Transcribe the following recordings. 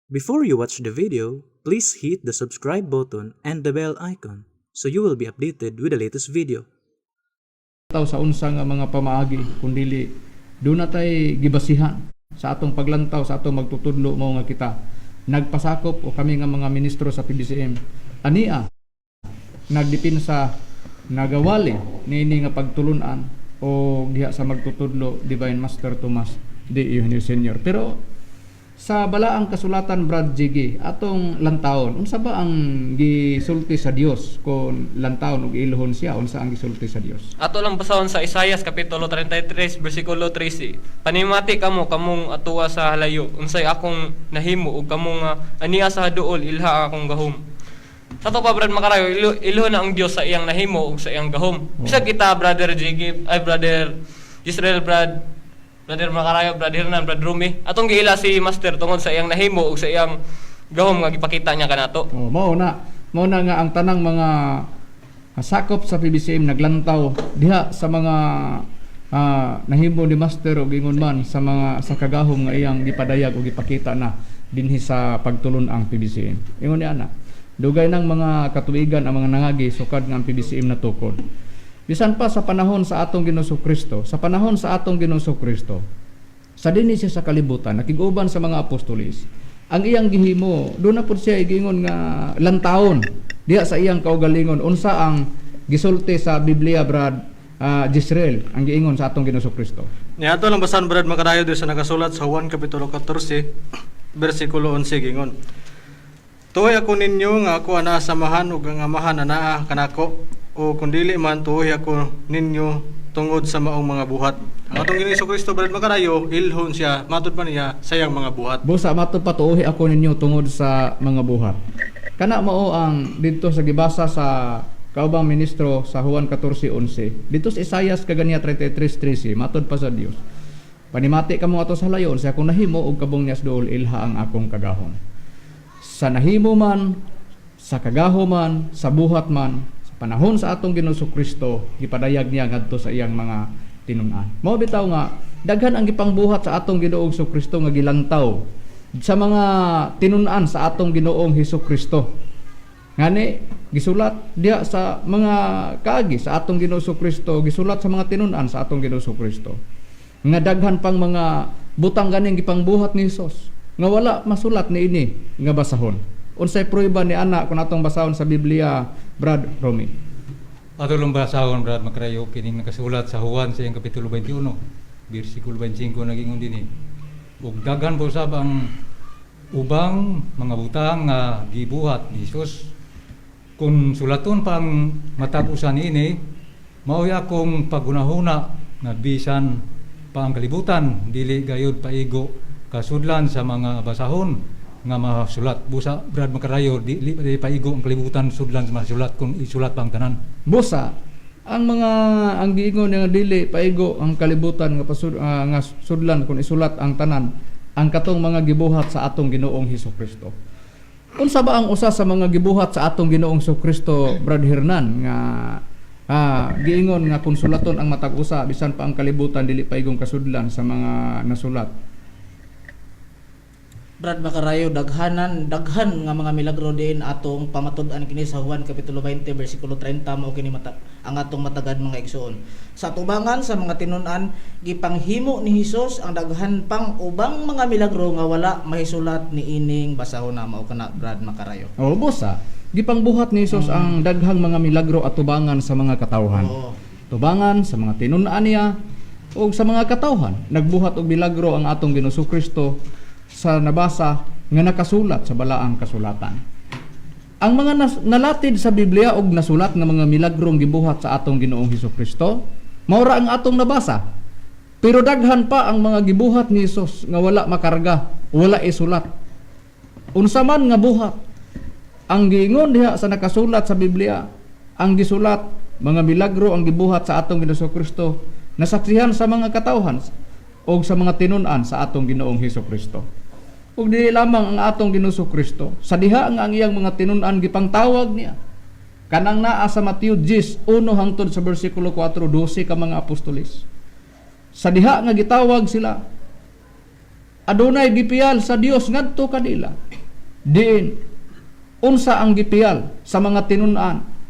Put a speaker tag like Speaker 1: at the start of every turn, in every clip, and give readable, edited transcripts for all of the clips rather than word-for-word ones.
Speaker 1: Before you watch the video, please hit the subscribe button and the bell icon so you will be updated with the latest video.
Speaker 2: Taw sa unsa nga mga pamaagi kundili duna tay gibasihan sa atong paglantaw sa atong magtutudlo, mao nga kita nagpasakop o kami nga mga ministro sa PBCM ania nagdipinsa, nagawali niini nga pagtulunan o diha sa magtutudlo Divine Master Tomas D. Eugenio Senior. Pero sa balaang kasulatan, Brad Jiggy, atong lantawon unsa ba ang gisulti sa Dios kon lantawon og ilhon siya, unsa ang gisulti sa Dios?
Speaker 3: Ato lang basahon sa Isayas kapitulo 33 bersikulo 13. "Panimati kamo, kamong atua sa halayo, unsay akong nahimo, ug kamo nga ania sa duol, ilha ang akong gahom." Sa to pa, Brad Makarayo, ilho na ang Dios sa iyang nahimo ug sa iyang gahom. Bisag kita, Brother Jiggy, ay Brother Israel, Brother Makarayo, Brother Hernan, Brad Rumi, atong giila si Master tungod sa iyang nahimo ug sa iyang gahom nga gipakita niya kanato.
Speaker 2: Oh, mao na. Mao na nga ang tanang mga sakop sa PBCM naglantaw diha sa mga nahimo ni Master og ingon man sa mga sa kagahom nga iyang gipadayag o gipakita na dinhi sa pagtulon ang PBCM. Ingon niya na. Dugay nang mga katuigan ang mga nangagi sukad nga ang PBCM natukod. Bisan pa sa panahon sa atong Ginoong Kristo, sa panahon sa atong Ginoong Kristo, sa dinhi siya sa kalibutan, nakig-uban sa mga apostolis, ang iyang gihimo, doon na pud siya giingon nga lantawon diha sa iyang kaugalingon unsa ang gisulti sa Biblia, Brad Jisrael, ang giingon sa atong Ginoong Kristo.
Speaker 4: Niadto lang basahan, Brad Makarayo, sa nakasulat sa Juan kapitulo 14 bersikulo 11, gingon: "Tuohi ako ninyo nga ako anaa sa Amahan ug ang Amahan anaa kanako, o kung dili man, tuohi ako ninyo tungod sa maong mga buhat." Ang atong Ginoong Kristo, Brad Makarayo, ilhon siya matud pa niya sa iyang mga buhat.
Speaker 2: Busa matud pa, tuohi ako ninyo tungod sa mga buhat. Kana mao ang didto sa gibasa sa kaubang ministro sa Juan 14:11. Dito sa Isayas kaganiya 33:13, matud pa sa Dios: "Panimati kamo ato sa layon sa akong nahimo ug kabong nias duol, ilha ang akong kagahom." Sa nahimo man, sa kagahom man, sa buhat man, sa panahon sa atong Ginoong Kristo, gipadayag niya ngadto sa iyang mga tinun-an. Mao bitaw nga daghan ang gipangbuhat sa atong Ginoong Kristo nga gilantaw sa mga tinun-an sa atong Ginoong Hesus Kristo. Ngani gisulat diha sa mga kaagi sa atong Ginoong Kristo, gisulat sa mga tinun-an sa atong Ginoong Kristo. Nga daghan pang mga butang ganing gipangbuhat ni Hesus nga wala masulat niini nga basahon. Unsay prueba ni ana kung atong basahon sa Biblia, Brad Romy?
Speaker 5: Ato lang basahon, Brad Makrayo, kining nakasulat sa Juan sa iyang kapitulo 21, bersikulo 25, nagingon dinhi: "Ug daghan po sab ang ubang mga butang nga gibuhat ni Jesus. Kung sulaton pang matag usa niini, mao'y akong paghunahuna nga bisan pa ang kalibutan dili gayud paigo kasudlan sa mga basahon nga masulat." Busa, Brad Makarayo, dili dili paigo ang kalibutan sudlan sa masulat kung isulat pa ang tanan.
Speaker 2: Busa ang mga ang giingon nga dili paigo ang kalibutan nga nga sudlan kung isulat ang tanan, ang katong mga gibuhat sa atong Ginoong Hesus Kristo. Unsa ba ang usa sa mga gibuhat sa atong Ginoong Hesus Kristo, Brad Hernan, nga giingon nga kung sulaton ang matag usa, bisan pa ang kalibutan dili paigong kasudlan sa mga nasulat?
Speaker 6: Brad Makarayo, daghanan, daghan nga mga milagro din atong pamatud-an kini sa Juan kapitulo 20 bersikulo 30, mao kini mata, ang atong matagad mga igsoon. Sa tubangan sa mga tinun-an, gipanghimo ni Hesus ang daghan pang ubang mga milagro nga wala mahisulat niining basahon na. Mao kana, Brad Makarayo.
Speaker 2: O busa, gipangbuhat ni Hesus ang daghang mga milagro at tubangan sa mga katawhan. Tubangan sa mga tinun-an niya o sa mga katawhan. Nagbuhat og milagro ang atong Ginoong Kristo sa nabasa nga nakasulat sa balaang kasulatan. Ang mga nalatid sa Biblia og nasulat nga mga milagrong gibuhat sa atong Ginoong Hesus Kristo, mao ra ang atong nabasa. Pero daghan pa ang mga gibuhat ni Hesus nga wala makarga, wala isulat. Unsa man nga buhat ang giingon diha sa nakasulat sa Biblia, ang gisulat mga milagro ang gibuhat sa atong Ginoong Kristo, nasaksihan sa mga katawhan o sa mga tinun-an sa atong Ginoong Hesus Kristo. Ug dili lamang ang atong Ginoong Kristo, sa diha nga ang iyang mga tinun-an gipangtawag niya. Kanang naa sa Mateo 10, 1 hangtod sa bersikulo 4, 12 ka mga apostolis. Sa diha nga gitawag sila, adunay gipiyal sa Dios ngadto kanila. Diin unsa ang gipiyal sa mga tinun-an?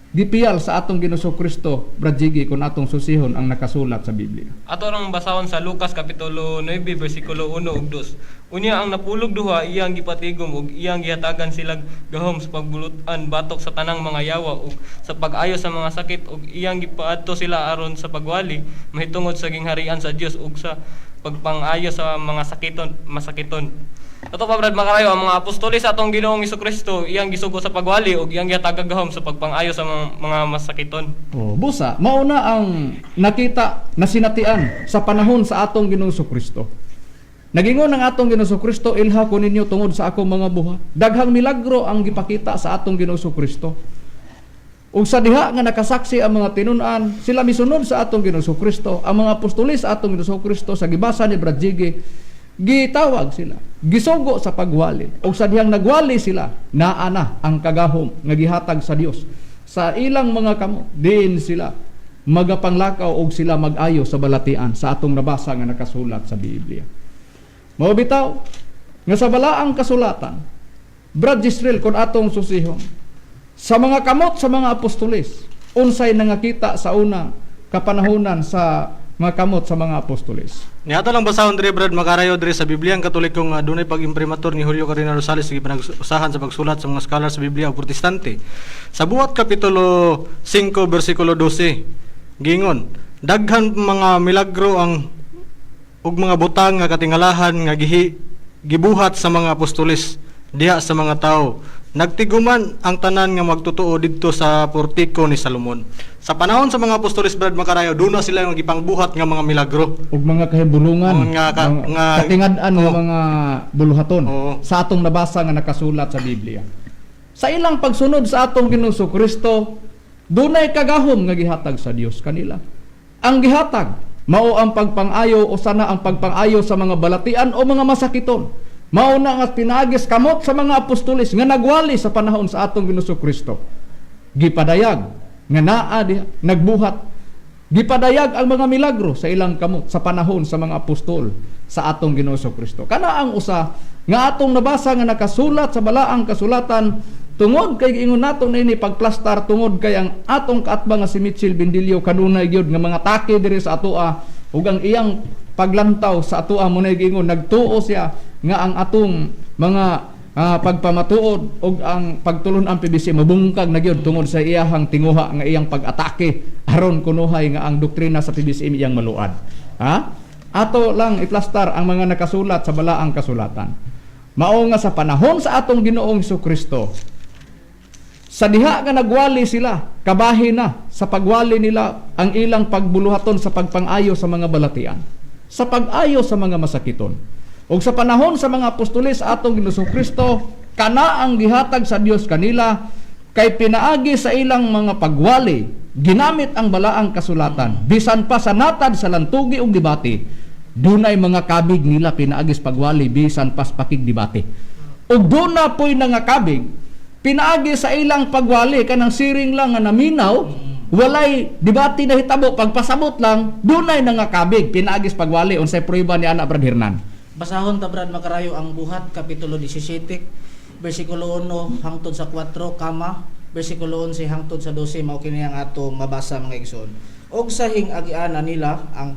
Speaker 2: Gipiyal sa atong Ginoong Kristo, Brad Jiggy, kung atong susihon ang nakasulat sa Biblia.
Speaker 3: Ato rang basahon sa Lucas kapitulo 9 bersikulo 1 ug 2. Unya ang napulog duha iyang gipatigom ug iyang gihatagan silag gahom sa pagbulutan batok sa tanang mga yawa ug sa pag-ayo sa mga sakit ug iyang gipaadto sila aron sa pagwali mahitungod sa gingharian sa Dios ug sa pagpangayo sa mga sakiton masakiton. Ato pa, Brad Makarayo, ang mga apostoles sa atong Ginoong Kristo iyang gisugo sa pagwali ug iyang gihatagag gahom sa pagpangayo sa mga masakiton.
Speaker 2: Oh, busa, mauna ang nakita na sinatian sa panahon sa atong Ginoong Kristo. Nagingon ang atong Ginoong Kristo, "Ilha ko ninyo tungod sa akong mga buhat." Daghang milagro ang gipakita sa atong Ginoong Kristo. Ug sa diha nga nakasaksi ang mga tinun-an, sila misunod sa atong Ginoong Kristo, ang mga apostoles sa atong Ginoong Kristo sa gibasa ni Brad Jiggy, gitawag sila, gisugo sa pagwali. Ug sa dihang nagwali sila, naa na ang kagahom nga gihatag sa Dios sa ilang mga kamot, diin sila magapanglakaw og sila mag-ayo sa balatian sa atong nabasa nga nakasulat sa Biblia. Mao bitaw nga sa balaang kasulatan, Brad Gisrel, kung atong susihon, sa mga kamot sa mga apostoles, unsay nangakita sa una kapanahonan sa mga kamot sa mga apostoles?
Speaker 4: Niato lang basahon diri, Brad Makarayo, diri sa Biblia ang Katoliko nga dunay pag-imprimatur ni Julio Cardinal Rosales, gipanag-usahan sa pagsulat sa mga scholars sa Biblia o Protestante. Sa Buhat kapitulo 5 bersikulo 12 gingon, daghan mga milagro ang ug mga butang nga katingalahan nga gibuhat sa mga apostoles diha sa mga tao. Nagtiguman ang tanan nga magtotoo didto sa portiko ni Salomon. Sa panahon sa mga apostoles, Brad Makarayo, duna sila yung gipangbuhat nga mga milagro.
Speaker 2: Ug mga kahibulungan,
Speaker 4: Oo, nga
Speaker 2: mga katingad-an nga mga buluhaton sa atong nabasa nga nakasulat sa Biblia. Sa ilang pagsunod sa atong Ginoong Kristo, dunay kagahom nga gihatag sa Dios kanila. Ang gihatag mao ang pagpangayo o sana ang pagpangayo sa mga balatian o mga masakiton. Mao na nga pinaagis kamot sa mga apostoles nga nagwali sa panahon sa atong Ginoong Kristo. Gipadayag nga naa diha, nagbuhat. Gipadayag ang mga milagro sa ilang kamot sa panahon sa mga apostol sa atong Ginoong Kristo. Kana ang usa nga atong nabasa nga nakasulat sa balaang kasulatan, tungod kay giingon nato niini pagplastar tungod kay ang atong kaatbang nga si Mitchell Bendilio kanunay gyud nga mga take diri sa atoa, ug ang iyang paglantaw sa atoa mo na giingon nagtuo siya nga ang atong mga pagpamatuod og ang pagtulon ang PBC mabungkag na gyud tungod sa iyahang tinguha nga iyang pag-atake aron kunuhay nga ang doktrina sa PBCM iyang maluad. Ha? Ato lang iplastar ang mga nakasulat sa balaang kasulatan. Mao nga sa panahon sa atong Ginoong Kristo, sa diha nga nagwali sila, kabahin na sa pagwali nila ang ilang pagbuluhaton sa pagpangayo sa mga balatian, sa pag-ayo sa mga masakiton. Ug sa panahon sa mga apostoles atong Ginoong Kristo, kana ang gihatag sa Dios kanila kay pinaagi sa ilang mga pagwali, ginamit ang balaang kasulatan. Bisan pa sa natad sa lantugi ug debate, dunay mga kabig nila pinaagis pagwali bisan pas pakig debate. Ug duna po'y nangakabig pinaagi sa ilang pagwali, kanang siring lang nga naminaw, walay debate na hitabo, pagpasabot lang dunay nangakabig pinaagis pagwali. Unsay prueba ni ana, Brad Hernan?
Speaker 6: Basahon ta, Brad Makarayo, ang Buhat kapitulo 17 bersikulo 1 hangtod sa 4 kama bersikulo 11 hangtod sa 12. Mao kini ang atong mabasa, mga igsoon. Og sa hingagianan nila ang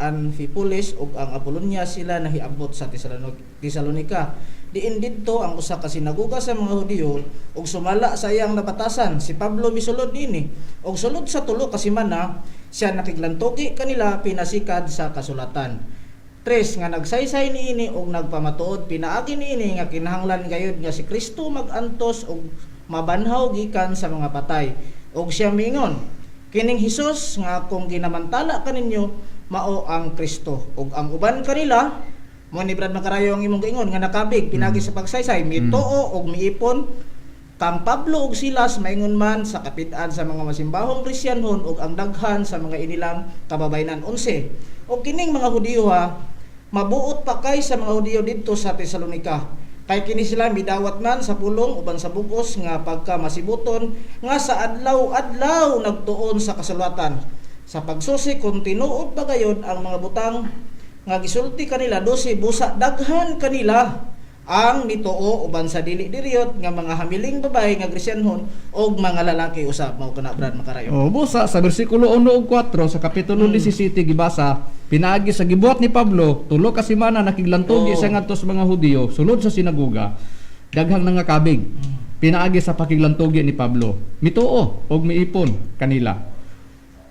Speaker 6: Amphipolis ug ang Apollonia sila nahiabot sa Tesalonica. Diin didto ang usa ka sinagoga sa mga Hudiyo, ug sumala sa iyang nabatasan si Pablo misulod niini, ug sulod sa 3 ka semana siya nakiglantugi kanila pinasikad sa kasulatan. Tres, nga nagsaysay niini og nagpamatuod pinaagi niini nga kinahanglan gayud nga si Kristo magantos og mabanhaw gikan sa mga patay. Og siya miingon, "Kining Hesus nga akong ginamantala kaninyo mao ang Kristo." Og ang uban kanila, mo ni Brad Makarayo ang imong giingon nga nakabig pinagi sa pagsaysay, mituo og miipon kang Pablo ug Silas, maingon man sa kapit-an sa mga masimbahong Kristiyanhon ug ang daghan sa mga inilang kababaynan. 11. Og kining mga Hudiyo ha, mabuot pa kay sa mga Hudiyo didto sa Tesalonika. Kay kini sila midawat man sa pulong uban sa bugos nga pagka masibuton nga sa adlaw-adlaw nagtuon sa kasulatan sa pagsusi kung tinuod ba gayon ang mga butang nga gisulti kanila. 12. Busa daghan kanila Ang mituo uban sa dili diriyot nga mga hamiling babae nga Gresyanhon og mga lalaki usab, mao kana, Brad Makarayo.
Speaker 2: O busa sa bersikulo 1 ug 4 sa kapitulo 17 gibasa pinaagi sa gibuhat ni Pablo 3 ka semana nakiglantugi siya ngadto sa mga Hudiyo sulod sa sinagoga, daghang nangakabig pinaagi sa pakiglantugi ni Pablo, mituo og miipon kanila.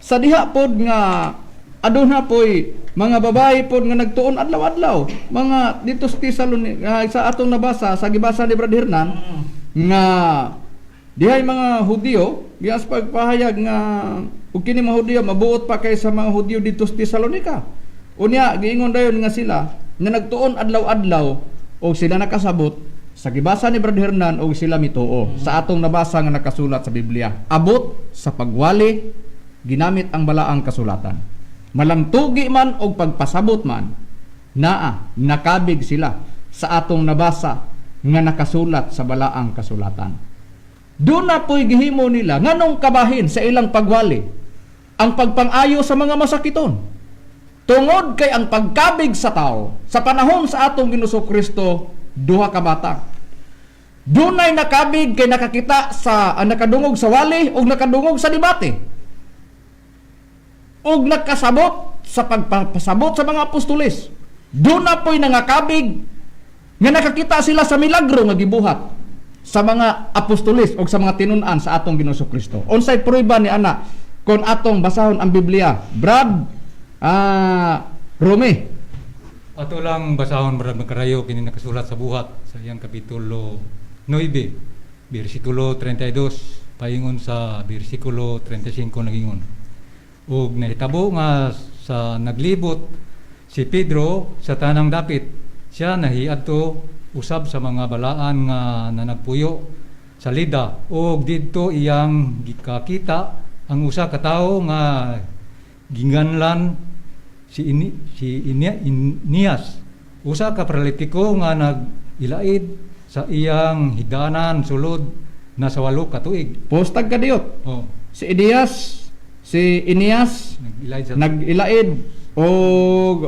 Speaker 2: Sa diha pod nga aduna poy mga babae pod nga nagtuon adlaw-adlaw, mga dito sa Tesalonica, sa atong nabasa sa gibasa ni Brad Hernan nga dihay mga Hudiyo gias pagpahayag nga ug kini mga Hudiyo mabuot pa kay sa mga Hudiyo dito sa Tesalonica. Unya giingon dayon nga sila nga nagtuon adlaw-adlaw og sila nakasabot sa gibasa ni Brad Hernan og sila mituo sa atong nabasa nga nakasulat sa Biblia. Abot sa pagwali, ginamit ang balaang kasulatan. Malantugi man og pagpasabot man, naa nakabig sila sa atong nabasa nga nakasulat sa balaang kasulatan. Doon na po'y gihimo nila nganong kabahin sa ilang pagwali ang pagpangayo sa mga masakiton. Tungod kay ang pagkabig sa tao sa panahon sa atong Ginoong Kristo, duha ka bata. Dunay nakabig kay nakakita sa nakadungog sa wali ug nakadungog sa debate. Ug nakasabot sa pagpasabot sa mga apostoles. Doon na po'y nangakabig nga nakakita sila sa milagro nga gibuhat sa mga apostoles o sa mga tinun-an sa atong Ginoong Kristo. Unsay prueba ni ana kung atong basahon ang Biblia? Brad Rome.
Speaker 5: Ato lang basahon, Brad Makarayo, kini nakasulat sa Buhat sa iyang kapitulo 9 bersikulo 32 paingon sa bersikulo 35, nagingon. Ug nahitabo nga sa naglibot si Pedro sa tanang dapit, siya nahiadto usab sa mga balaan nga nanagpuyo sa Lida, ug didto iyang gikakita ang usa ka tawo nga ginganlan si Inias, usa ka paralitiko nga nag-ilaid sa iyang higdanan sulod na sa 8 ka tuig.
Speaker 2: Postag kadiyot.
Speaker 5: Oh,
Speaker 2: Si Elias, si Inias
Speaker 5: nag-ilaid sa
Speaker 2: nag-ilaid o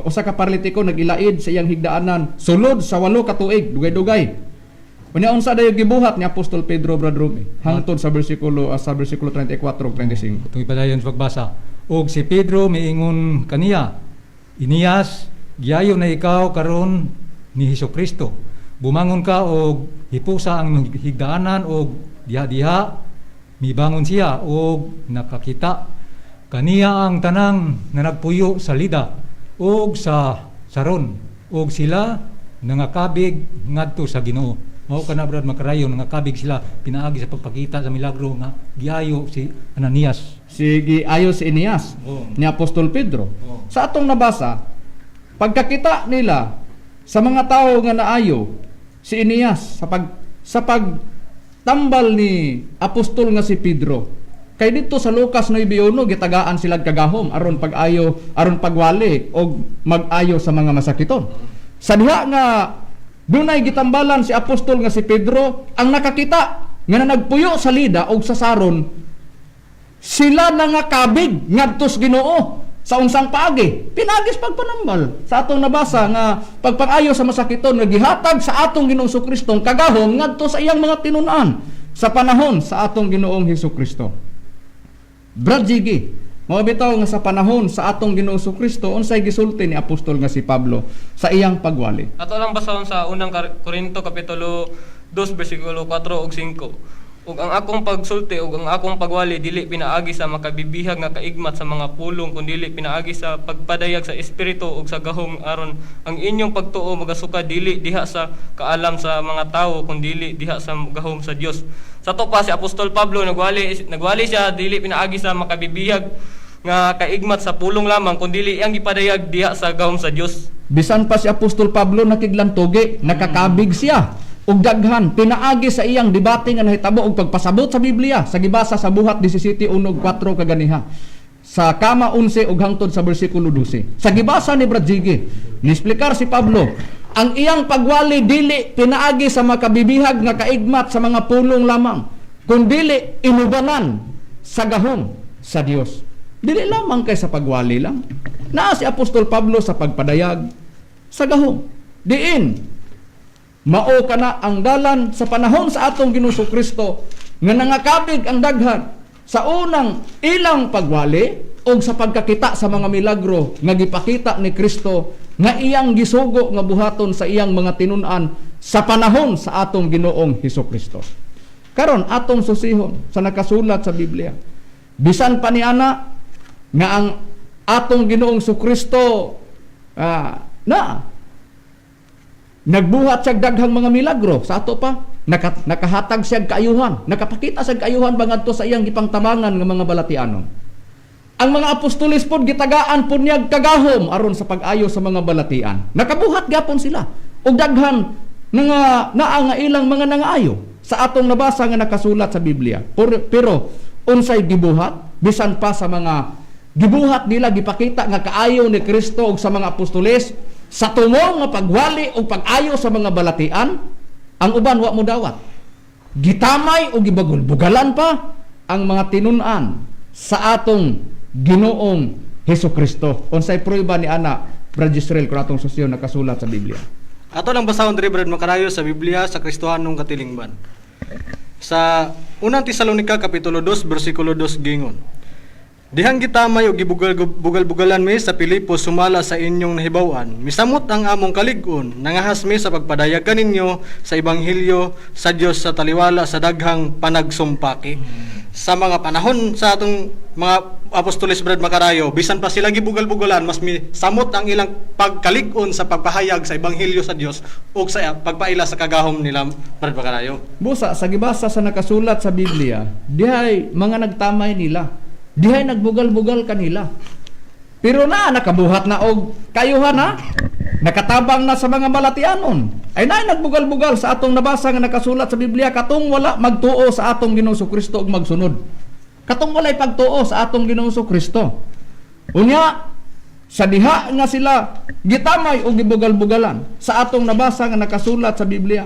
Speaker 2: usa ka paralitiko nag-ilaid sa iyang higdaanan sulod sa 8 ka tuig, dugay-dugay. Unya unsa dayon gibuhat ni Apostol Pedro, Brad Rome, hangtod sa bersikulo 34 ug 35?
Speaker 5: Itong ipadayon sa pagbasa. Og si Pedro miingon kaniya, "Inias, giayo na ikaw karon ni Hesus Kristo. Bumangon ka og hipusa ang higdaanan." Og diha-diha mibangon siya og nakakita. Kaniya ang tanang na nagpuyo sa Lida og sa Saron, og sila nangakabig ngadto sa Ginoo. Mao kana, Brad Makarayo, nangakabig sila pinaagi sa pagpakita sa milagro nga giayo si Ananias.
Speaker 2: Sige, ayo si Inias ni Apostol Pedro. Sa atong nabasa, pagkakita nila sa mga tao nga naayo si Inias sa pagtambal ni apostol nga si Pedro. Kay dito sa Lucas 9:1 gitagaan sila kagahom aron pag-ayo, aron pagwali og mag-ayo sa mga masakiton. Sa diha nga dunay gitambalan si apostol nga si Pedro, ang nakakita nga nagpuyo sa Lida og sa Saron, sila nangakabig ngadto sa Ginoo. Sa unsang paagi? Pinaagi sa pagpanambal sa atong nabasa nga pagpangayo sa masakiton nga gihatag sa atong Ginoong Kristo kagahom ngadto sa iyang mga tinun-an sa panahon sa atong Ginoong Hesus Kristo. Brad Jiggy, mao bitaw nga sa panahon sa atong Ginoong Kristo, unsay gisulti ni apostol nga si Pablo sa iyang pagwali?
Speaker 3: Ato lang basahon sa unang Korinto kapitulo 2 bersikulo 4 ug 5. "Ug ang akong pagsulti ug ang akong pagwali dili pinaagi sa makabibihag nga kaigmat sa mga pulong, kundili pinaagi sa pagpadayag sa espiritu ug sa gahom, aron ang inyong pagtuo magasuka dili diha sa kaalam sa mga tawo, kundili diha sa gahom sa Dios." Sa to pa si Apostol Pablo nagwali nagwali siya dili pinaagi sa makabibihag nga kaigmat sa pulong lamang, kundili iyang gipadayag diha sa gahom sa Dios.
Speaker 2: Bisan pa si Apostol Pablo nakiglantugi, nakakabig siya og daghan pinaagi sa iyang debate nga nahitabo og pagpasabot sa Biblia sa gibasa sa Buhat 17:1 ug 4 kaganiha sa kama 11 ug hangtod sa bersikulo 12. Sa gibasa ni Brad Jiggy, niexplikar si Pablo ang iyang pagwali dili pinaagi sa makabibihag nga kaigmat sa mga pulong lamang, kundili inubanan sa gahom sa Dios. Dili lamang kay sa pagwali lang. Naa si Apostol Pablo sa pagpadayag sa gahom. Diin Mao kana ang dalan sa panahon sa atong Ginoong Kristo nga nangakabig ang daghan sa unang ilang pagwali o sa pagkakita sa mga milagro nga gipakita ni Kristo nga iyang gisugo nga buhaton sa iyang mga tinun-an sa panahon sa atong Ginoong Hesus Kristo. Karon atong susihon sa nakasulat sa Biblia. Bisan pa ni ana nga ang atong Ginoong Kristo na nagbuhat siya daghang mga milagro sa ato pa, nakahatag siya kaayuhan, nakapakita siya kaayuhan bangadto sa iyang gipangtabangan nga mga balatianon. Ang mga apostoles pod gitagaan pod niya kagahom aron sa pag-ayo sa mga balatian. Nakabuhat gapon sila og daghan nga naa nga ilang mga nangaayo sa atong nabasa nga nakasulat sa Biblia. Pero unsay gibuhat bisan pa sa mga gibuhat nila, gipakita nga kaayo ni Kristo og sa mga apostoles sa tumong nga pagwali o pag-ayo sa mga balatian, ang uban wa mo dawat. Gitamay o gibagul-bugalan pa ang mga tinun-an sa atong Ginoong Hesus Kristo. Unsay prueba ni ana, Brad Israel, kung atong sosyo nakasulat sa Biblia?
Speaker 4: Ato lang basahon diri, Brad Makarayo, sa Biblia sa Kristohanong Katilingban. Sa Unang Tesalonika kapitulo 2 bersikulo 2 gingon: Dihang gitamay og gibugal-bugalan mi sa Pilipos sumala sa inyong nahibaw-an, misamot ang among kalig-on, nangahas mi sa pagpadayag kaninyo sa ebanghelyo sa Dios sa taliwala sa daghang panagsumpaki. Sa mga panahon sa atong mga apostoles, Brad Makarayo, bisan pa sila gibugal-bugalan, mas misamot ang ilang pagkalig-on sa pagpahayag sa ebanghelyo sa Dios ug sa pagpaila sa kagahom nila, Brad Makarayo.
Speaker 2: Busa sa gibasa sa nakasulat sa Biblia, dihay mga nagtamay nila, dihay nagbugal-bugal kanila. Pero na nakabuhat na og kayuhan na, nakatabang na sa mga balatianon. Ay na nagbugal-bugal sa atong nabasa nga nakasulat sa Biblia katong wala magtuo sa atong Ginoong Kristo ug magsunod. Katong walay pagtuo sa atong Ginoong Kristo. Unya sa diha nga sila gitamay o gibugal-bugalan sa atong nabasa nga nakasulat sa Biblia,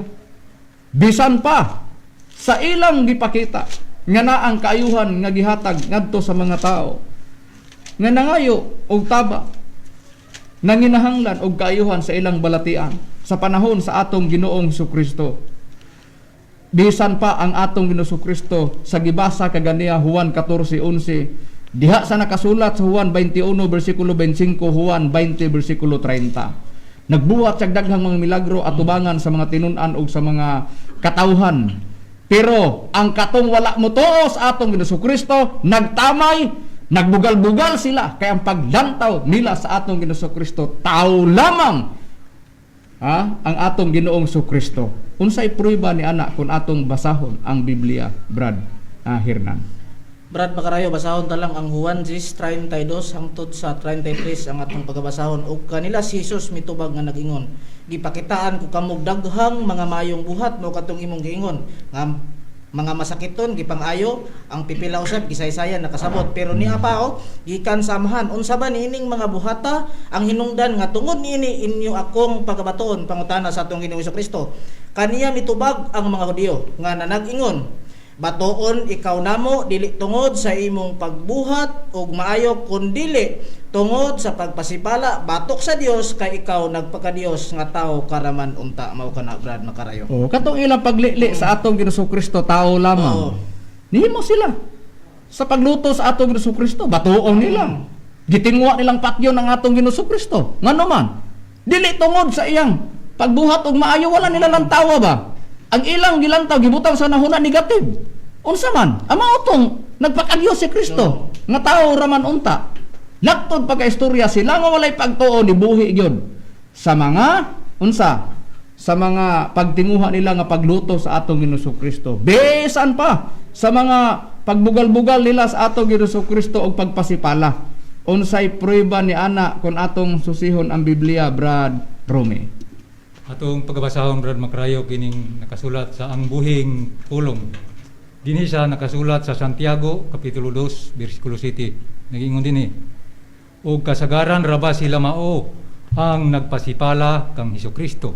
Speaker 2: bisan pa sa ilang gipakita nga naa ang kaayuhan nga gihatag ngadto sa mga tao nga nangayo og taba, nanginahanglan og kaayuhan sa ilang balatian sa panahon sa atong Ginoong Kristo. Bisan pa ang atong Ginoong Kristo sa gibasa kaganiya Juan 14:11, diha sa nakasulat sa Juan 21 bersikulo 25, Juan 20 bersikulo 30, nagbuhat siya daghang mga milagro atubangan sa mga tinun-an og sa mga katawhan. Pero ang katong wala mo tuo sa atong Ginoong Kristo, nagtamay, nagbugal-bugal sila kay ang paglantaw nila sa atong Ginoong Kristo tao lamang ang atong Ginoong Kristo. Unsay prueba ni ana kung atong basahon ang Biblia, Brad Hernan?
Speaker 6: Brad Makarayo, basahon ta lang ang Juan 10:32 hangtod sa 33 ang atong pagabasahon. Og kanila si Jesus mitubag nga nagingon: "Gipakitaan ko kamog daghang mga mayong buhat mo katong imong giingon nga mga masakiton gipang-ayo, ang pipila usab gisaysayan nakasabot, pero niya pa o gikan sa Amahan. Unsa ba niining mga buhata ang hinungdan nga tungod niini inyo akong pagabatoon?" Pangutana sa atong Ginoong Kristo. Kaniya mitubag ang mga Hudiyo nga nanagingon: "Batoon ikaw namo dili tungod sa imong pagbuhat og maayo kundili tungod sa pagpasipala batok sa Dios kay ikaw nagpakadios nga tawo karaman unta." Mao kana, Brad Makarayo.
Speaker 2: Oh, katong ilang paglili sa atong Ginoong Kristo tao lamang.
Speaker 6: Oo.
Speaker 2: Nihimo sila sa pagluto sa atong Ginoong Kristo, batuon nila. Gitingwa nilang patyon ang atong Ginoong Kristo. Ngano man? Dili tungod sa iyang pagbuhat og maayo, wala nila lantawa ba? Ang ilang gilantaw gibutang sa nahuna negative. Unsa man? Ang mao tong nagpakadiyos si Kristo nga tao raman unta. Laktod pagkaistorya sila nga walay pagtuo ni buhi gyud sa mga unsa sa mga pagtinguha nila nga pagluto sa atong Ginoong Kristo. Bisan pa sa mga pagbugal-bugal nila sa atong Ginoong Kristo og pagpasipala. Unsay prueba ni ana kung atong susihon ang Biblia, Brad Rome?
Speaker 5: Atong pagabasahon, Brad Makrayo, kining nakasulat sa Ang Buhing Pulong. Dinhi siya nakasulat sa Santiago kapitulo 2 bersikulo 7. Nagingon dinhi: "Og kasagaran ra ba sila mao ang nagpasipala kang Hesukristo?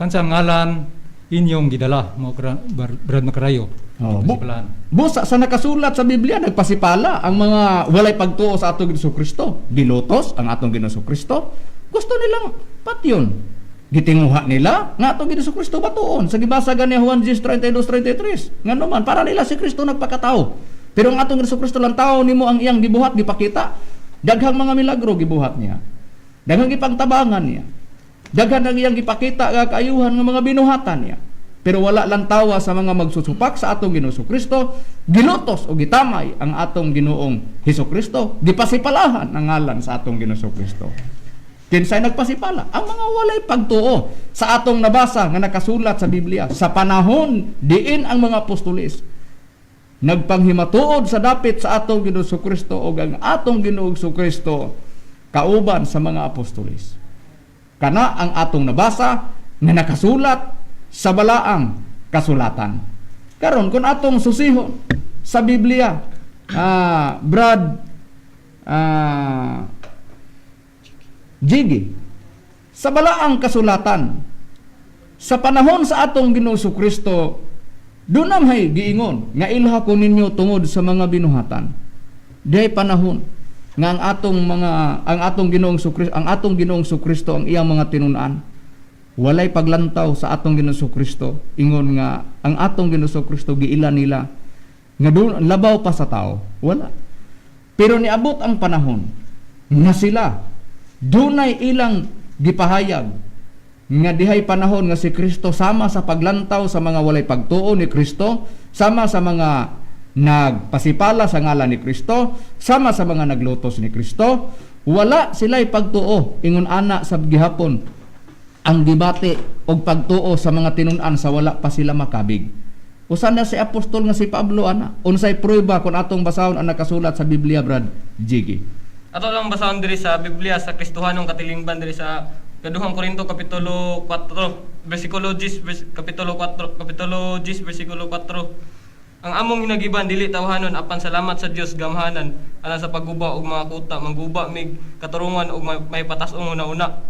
Speaker 5: Kansa ngalan inyong gidala?" Mao Brad Makrayo.
Speaker 2: Oh,
Speaker 5: Nagpasipalaan.
Speaker 2: Busa sa nakasulat sa Biblia, nagpasipala ang mga walay pagtuo sa atong Ginoong Kristo. Gilutos ang atong Ginoong Kristo. Gusto nilang patyon. Gitinguha nila nga atong Ginoong Kristo batuon sa gibasa gani Juan 10:32-33. Ngano man para nila si Kristo nagpakatao. Pero ang atong Ginoong Kristo lang tao nimo ang iyang gibuhat gipakita. Daghang mga milagro gibuhat niya. Daghang gipangtabangan niya. Daghan ang iyang gipakita nga kaayuhan nga mga binuhatan niya. Pero wala lang tawa sa mga magsusupak sa atong Ginoong Kristo, gilutos o gitamay ang atong Ginoong Hesus Kristo, gipasipalahan ang ngalan sa atong Ginoong Kristo. Kinsay nagpasipala? Ang mga walay pagtuo sa atong nabasa nga nakasulat sa Biblia sa panahon diin ang mga apostoles nagpanghimatuod sa dapit sa atong Ginoong Kristo o ang atong Ginoong Kristo kauban sa mga apostoles. Kana ang atong nabasa nga nakasulat sa balaang kasulatan. Karon kung atong susihon sa Biblia, Brad Jiggy, sa balaang kasulatan, sa panahon sa atong Ginoong Kristo, dunam hay giingon nga ilha ko ninyo tungod sa mga binuhatan. Dihay panahon nga ang atong Ginoong Kristo, ang atong Ginoong Kristo ang iyang mga tinun-an walay paglantaw sa atong Ginoong Kristo, ingon nga ang atong Ginoong Kristo giila nila nga dun, labaw pa sa tao, wala. Pero niabot ang panahon nga sila dunay ilang gipahayag nga dihay panahon nga si Kristo sama sa paglantaw sa mga walay pagtuo ni Kristo, sama sa mga nagpasipala sa ngalan ni Kristo, sama sa mga naglutos ni Kristo, wala sila'y pagtuo ingon ana sa gihapon ang gibati og pagtuo sa mga tinun-an sa wala pa sila makabig. Usa na si apostol nga si Pablo ana, unsay prueba kung atong basahon ang nakasulat sa Biblia, Brad Jiggy?
Speaker 3: Ato lang basahon diri sa Biblia sa Kristohanong katilingban diri sa Kaduhang Korinto kapitulo 4 bersikulo 10 kapitulo 4 kapitulo 10 bersikulo 4. Ang among hinagiban dili tawhanon apan salamat sa Dios gamhanan alang sa pagguba og mga kuta mangguba mig katurungan og may patas-ong una-una.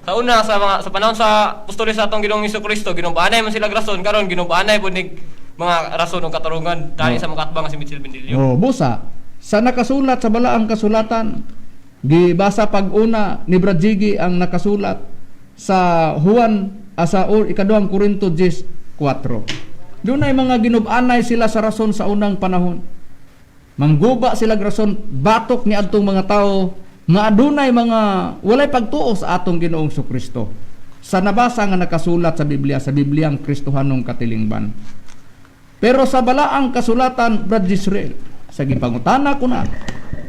Speaker 3: Sa una sa mga sa panahon sa apostoles sa atong Ginoong Kristo, ginubaanay man sila rason karon ginubaanay pud nig mga rason og katurungan dali sa makatbang nga si Mitchell Bendillo.
Speaker 2: Oh, busa sa nakasulat sa balaang kasulatan, gibasa pag-una ni Brad Jiggy ang nakasulat sa Juan sa or ikaduhang Korinto 10:4. Dunay mga ginubanay sila sa rason sa unang panahon. Mangguba sila rason batok ni adtong mga tao nga adunay mga walay pagtuo sa atong Ginoong Kristo. Sa nabasa nga nakasulat sa Biblia, sa Bibliang Kristohanong katilingban. Pero sa balaang kasulatan, Brad Israel, sa gipangutana ko na,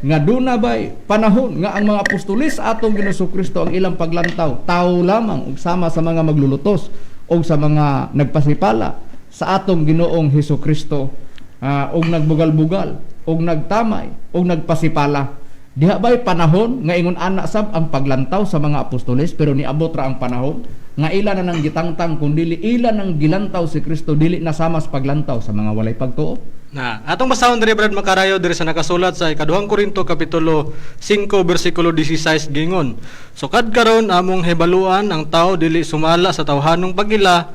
Speaker 2: nga duna bay panahon nga ang mga apostoles sa atong Ginoong Kristo ang ilang paglantaw, tao lamang ug sama sa mga maglulutos o sa mga nagpasipala sa atong Ginoong Hesus Kristo, og nagbugal-bugal og nagtamay og nagpasipala. Diha bay panahon nga ingon ana sab ang paglantaw sa mga apostoles, pero niabot ra ang panahon nga ila na nang gitangtang kun dili ila nang gilantaw si Kristo, dili na sama sa paglantaw sa mga walay pagtuo.
Speaker 4: Na, atong basahon diri, Brad Makarayo, diri sa nakasulat sa ikaduhang Korinto kapitulo 5 bersikulo 16 gingon. Sukad karon among hibaluan ang tao dili sumala sa tawhanong pagila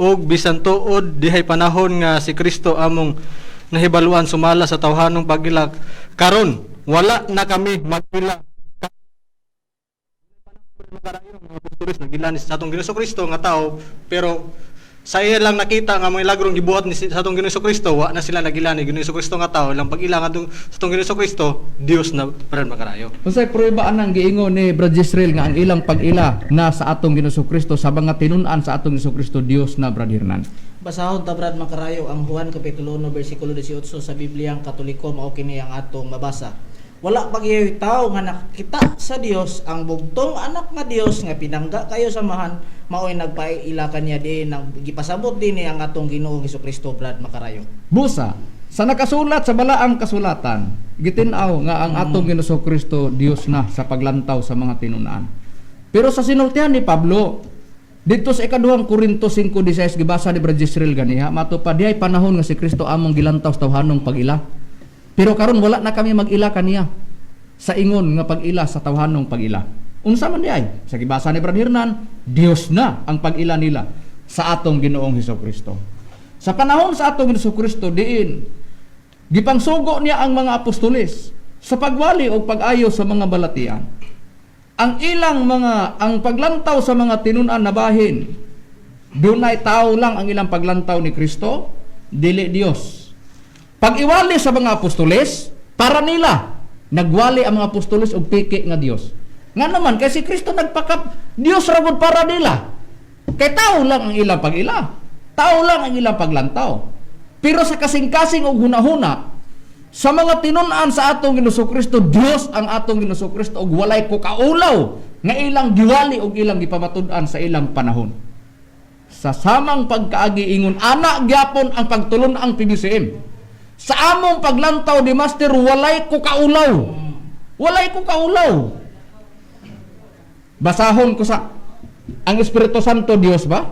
Speaker 4: og bisan tuod dihay panahon nga si Kristo among nahibaluan sumala sa tawhanong pagila, karon wala na kami magila. Mga apostoles nagila ni sa atong Ginoong Kristo nga tao, pero sa iya lang nakita nga mga milagrong gibuhat ni sa atong Ginoong Kristo, wa na sila nagila ni Ginoong Kristo nga tao. Ilang pag-ila ngadtong sa atong Ginoong Kristo, Dios na, Brad Makarayo.
Speaker 2: Unsay prueba anang giingon ni Brad Israel nga ang ilang pag-ila na sa atong Ginoong Kristo sa mga tinun-an sa atong Ginoong Kristo Dios na, Brad Hernan?
Speaker 6: Basahon ta, Brad Makarayo, ang Juan kapitulo 1 bersikulo 18 sa Bibliang Katoliko, mao kini ang atong mabasa. Wala pagyayoy tao nga nakita sa Dios, ang bugtong anak nga Dios nga pinangga kayo samahan maoy nagpaila kaniya diin nang gipasabot dinhi ang atong Ginoong Hesukristo, Brad Makarayo.
Speaker 2: Busa sa nakasulat sa balaang kasulatan, gitin-aw nga ang atong Ginoong Kristo Dios na sa paglantaw sa mga tinun-an. Pero sa sinultihan ni Pablo dito sa ikaduhang Korinto 5:16 gibasa ni Brad Israel ganiha, mato pa dihay panahon nga si Kristo among gilantaw sa tawhanong pag-ila. Pero karon wala na kami mag-ila kaniya sa ingon nga pag-ila sa tawhanong pag-ila. Unsa man diay? Sa gibasa ni Brad Hernan, Dios na ang pag-ila nila sa atong Ginoong Hesukristo. Sa panahon sa atong Ginoong Kristo diin gipangsugo niya ang mga apostoles sa pagwali o pag-ayo sa mga balatian. Ang ilang mga ang paglantaw sa mga tinun-an na bahin, dunay tao lang ang ilang paglantaw ni Kristo, dili Dios. Pag-iwali sa mga apostoles, para nila nagwali ang mga apostoles og piki nga Dios. Nga naman kay si Kristo nagpakap Dios ra gud para nila. Kay tao lang ang ilang pag-ila. Tao lang ang ilang paglantaw. Pero sa kasing-kasing og hunahuna sa mga tinun-an sa atong Ginoong Kristo, Dios ang atong Ginoong Kristo og walay ko kaulaw nga ilang giwali og ilang gipamatud-an sa ilang panahon. Sa samang pagkaagi, ingon ana gyapon ang pagtulon ang PBCM. Sa among paglantaw ni Master, walay ko kaulaw. Walay ko kaulaw. Basahon ko sa ang Espiritu Santo, Dios ba?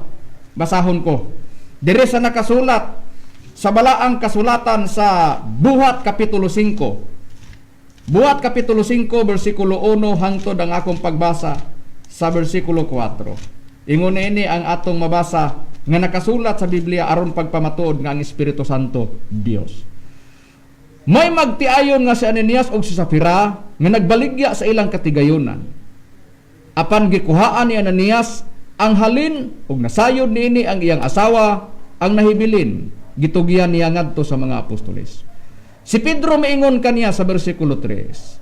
Speaker 2: Basahon ko. Dire sa nakasulat sa balaang kasulatan sa Buhat Kapitulo 5. Buhat Kapitulo 5 versikulo 1 hangtod ang akong pagbasa sa versikulo 4. Ingon ini ang atong mabasa nga nakasulat sa Biblia aron pagpamatuod nga ang Espiritu Santo, Dios. May magtiayon nga si Ananias ug si Safira nga nagbaligya sa ilang katigayonan. Apan gikuhaan ni Ananias ang halin ug nasayod niini ang iyang asawa ang nahibilin, gitugyan niya ngadto sa mga apostoles. Si Pedro miingon kaniya sa bersikulo 3.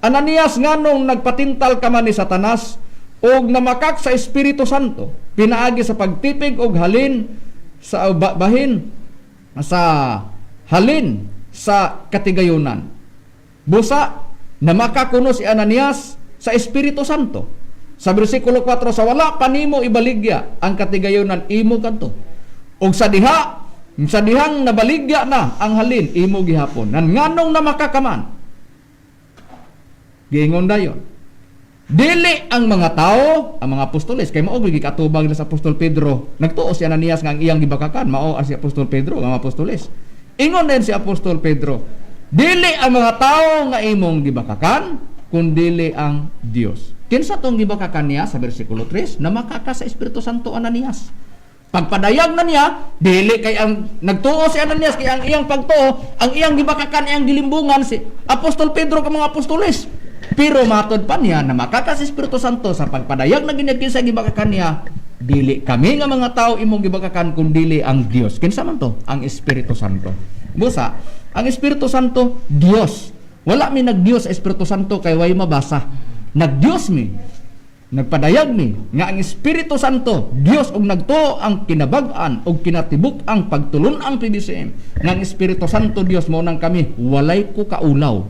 Speaker 2: "Ananias, nganong nagpatintal ka man ni Satanas og namakak sa Espiritu Santo pinaagi sa pagtipig og halin sa bahin sa halin sa katigayonan?" Busa namakak kuno si Ananias sa Espiritu Santo. Sa bersikulo 4, "Sa wala pa nimo ibaligya ang katigayonan, imo kadto. Og sa dihang nabaligya na ang halin, imo gihapon. Nan nganong namakak ka man?" Giingon dayon, "Dili ang mga tao, ang mga apostoles," kay mao gyud gikatubang nila sa Apostol Pedro. Nagtuo si Ananias nga ang iyang gibakakan mao ang si Apostol Pedro, ang mga apostoles. Ingon din si Apostol Pedro, "Dili ang mga tao nga imong gibakakan, kundili ang Dios." Kinsa tong gibakakan niya sa bersikulo 3? Namakak sa Espiritu Santo, Ananias. Pagpadayag na niya, dili kay ang nagtuo si Ananias kay ang iyang pagtuo, ang iyang gibakakan, iyang gilimbungan si Apostol Pedro kang mga apostoles. Pero matod pa niya na makaka sa Espiritu Santo sa pagpadayag na ginyag kinsa gibakakan niya, "Dili kami nga mga tao imong gibakakan, kundili ang Dios." Kinsa man to? Ang Espiritu Santo. Busa, ang Espiritu Santo, Dios. Wala mi nagdios sa Espiritu Santo kay way mabasa. Nagdios mi. Nagpadayag mi nga ang Espiritu Santo, Dios, ug nagtuo ang kinabag-an ug kinatibuk ang pagtulon ang PBCM nga ang Espiritu Santo, Dios. Mao nang kami walay ko kaulaw.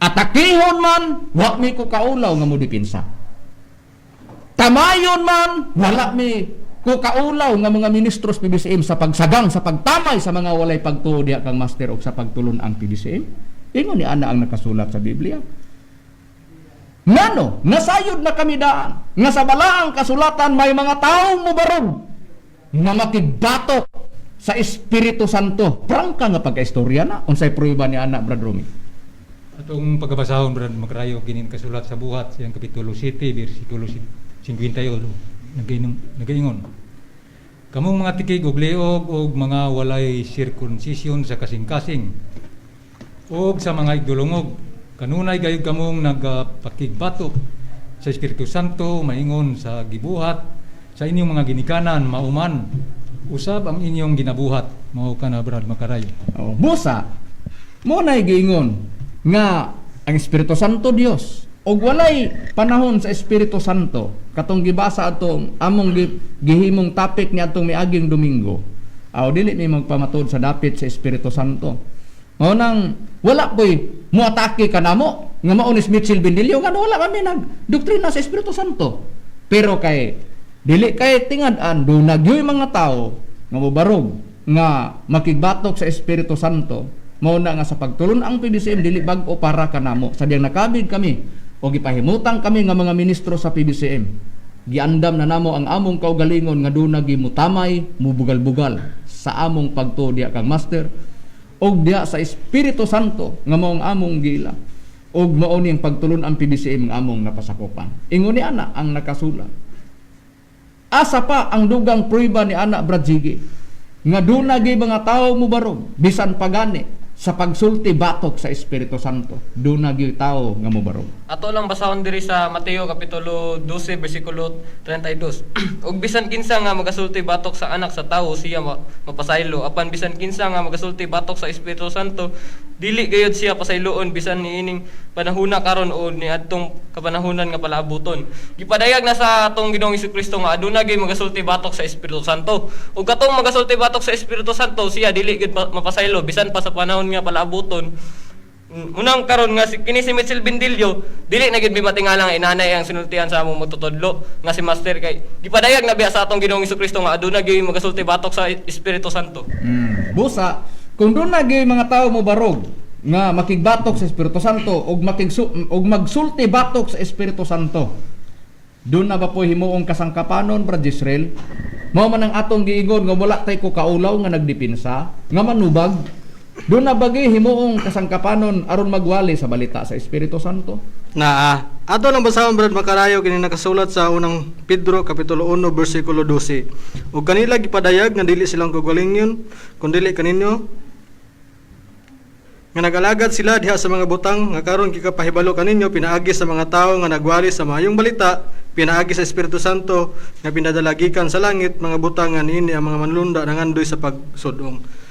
Speaker 2: Atakihon man, wa mi ko kaulaw nga mo dipinsa. Tamayon man, wala mi ko kaulaw nga mga ministros PBCM sa pagsagang, sa pagtamay sa mga walay pagtuo diha kang Master og sa pagtulon ang PBCM. Ingon ni ana ang nakasulat sa Biblia. Ngano, nasayod na kami daan nga sa balaang kasulatan may mga taong mubarog nga makigbatok sa Espiritu Santo. Prangka nga pagkaistorya na. Unsay pruweba ni ana, Brad Romy?
Speaker 5: Atong pagkabasahon, Brad Makrayo, kinin kasulat sa Buhat siyang kapitulo 7 bersikulo 58, nagaingon, "Kamong mga tikig og liog og mga walay circumcision sa kasing-kasing og sa mga igdulungog, kanunay gayud kamong nagapakigbatok sa Espiritu Santo maingon sa gibuhat sa inyong mga ginikanan, mauman usab ang inyong ginabuhat." Mao kana, Brad Makarayo.
Speaker 2: Oh, busa mo na'y giingon nga ang Espiritu Santo, Dios, og walay panahon sa Espiritu Santo katong gibasa atong among gihimong topic ni atong miaging Domingo. Aw, dili mi magpamatuod sa dapit sa Espiritu Santo. Mao nang wala po'y muatake kanamo nga mao ni Mitchell Bendilio nga wala kami nag doktrina sa Espiritu Santo. Pero kay dili kay tingad-an duna gyoy mga tao nga mobarog nga makigbatok sa Espiritu Santo. Mao na nga sa pagtulon ang PBCM, dili bag-o para kanamo. Sa diyang nakabig kami o gipahimutang kami nga mga ministro sa PBCM, giandam na namo ang among kaugalingon nga duna mutamay, mubugal-bugal sa among pagtuo diya kang Master og diya sa Espiritu Santo nga mao ang among gila og mao ning pagtulon ang PBCM nga among napasakopan. Ingon ni ana ang nakasulat. Asa pa ang dugang prueba ni ana, Brad Ziggy, nga duna gyud mga tawo mubarog bisan pagani Sa pagsulti batok sa Espiritu Santo, duna gyud tawo nga mobarog.
Speaker 3: Ato lang basahon diri sa Mateo kapitulo 12 bersikulo 32. Ug bisan kinsa nga magasulti batok sa Anak sa tawo, siya mapasaylo, apan bisan kinsa nga magasulti batok sa Espiritu Santo, dili gayud siya pasayloon bisan niining panahuna karon o niadtong kapanahunan nga palaabuton. Gipadayag na sa atong Ginoong Kristo nga aduna gyud magasulti batok sa Espiritu Santo. Ug katong magasulti batok sa Espiritu Santo, siya dili gyud mapasaylo bisan pa sa panahon nga palaabuton. Unang karon nga si kini si Mitchell Bendillo, dili na gid mi matingala nga inanay ang sinultian sa among magtutudlo nga si Master, kay gipadayag na biya sa atong Ginoong Kristo nga aduna gyud magasulti batok sa Espiritu Santo.
Speaker 2: Busa, kung doon na gyud mga tao mo barog nga makigbatok sa Espiritu Santo og magsulti batok sa Espiritu Santo, doon na ba po himuong kasangkapanon, Brad Israel? Mao man ang atong giingon nga wala tay ko kaulaw nga nagdipinsa, nga manubag. Doon na ba gyud himuong kasangkapanon aron magwali sa balita sa Espiritu Santo?
Speaker 4: Naa. Ato lang basahon, Brad Makarayo, kini nakasulat sa Unang Pedro kapitulo 1 bersikulo 12. Ug kanila gipadayag nga dili silang kaugalingon kun dili kaninyo nga nagalagad sila diha sa mga butang nga karon gikapahibalo kaninyo pinaagi sa mga tawo nga nagwali sa maayong balita pinaagi sa Espiritu Santo nga pinadala gikan sa langit, mga butang nga niini ang mga manlunda nangandoy sa pagsudong.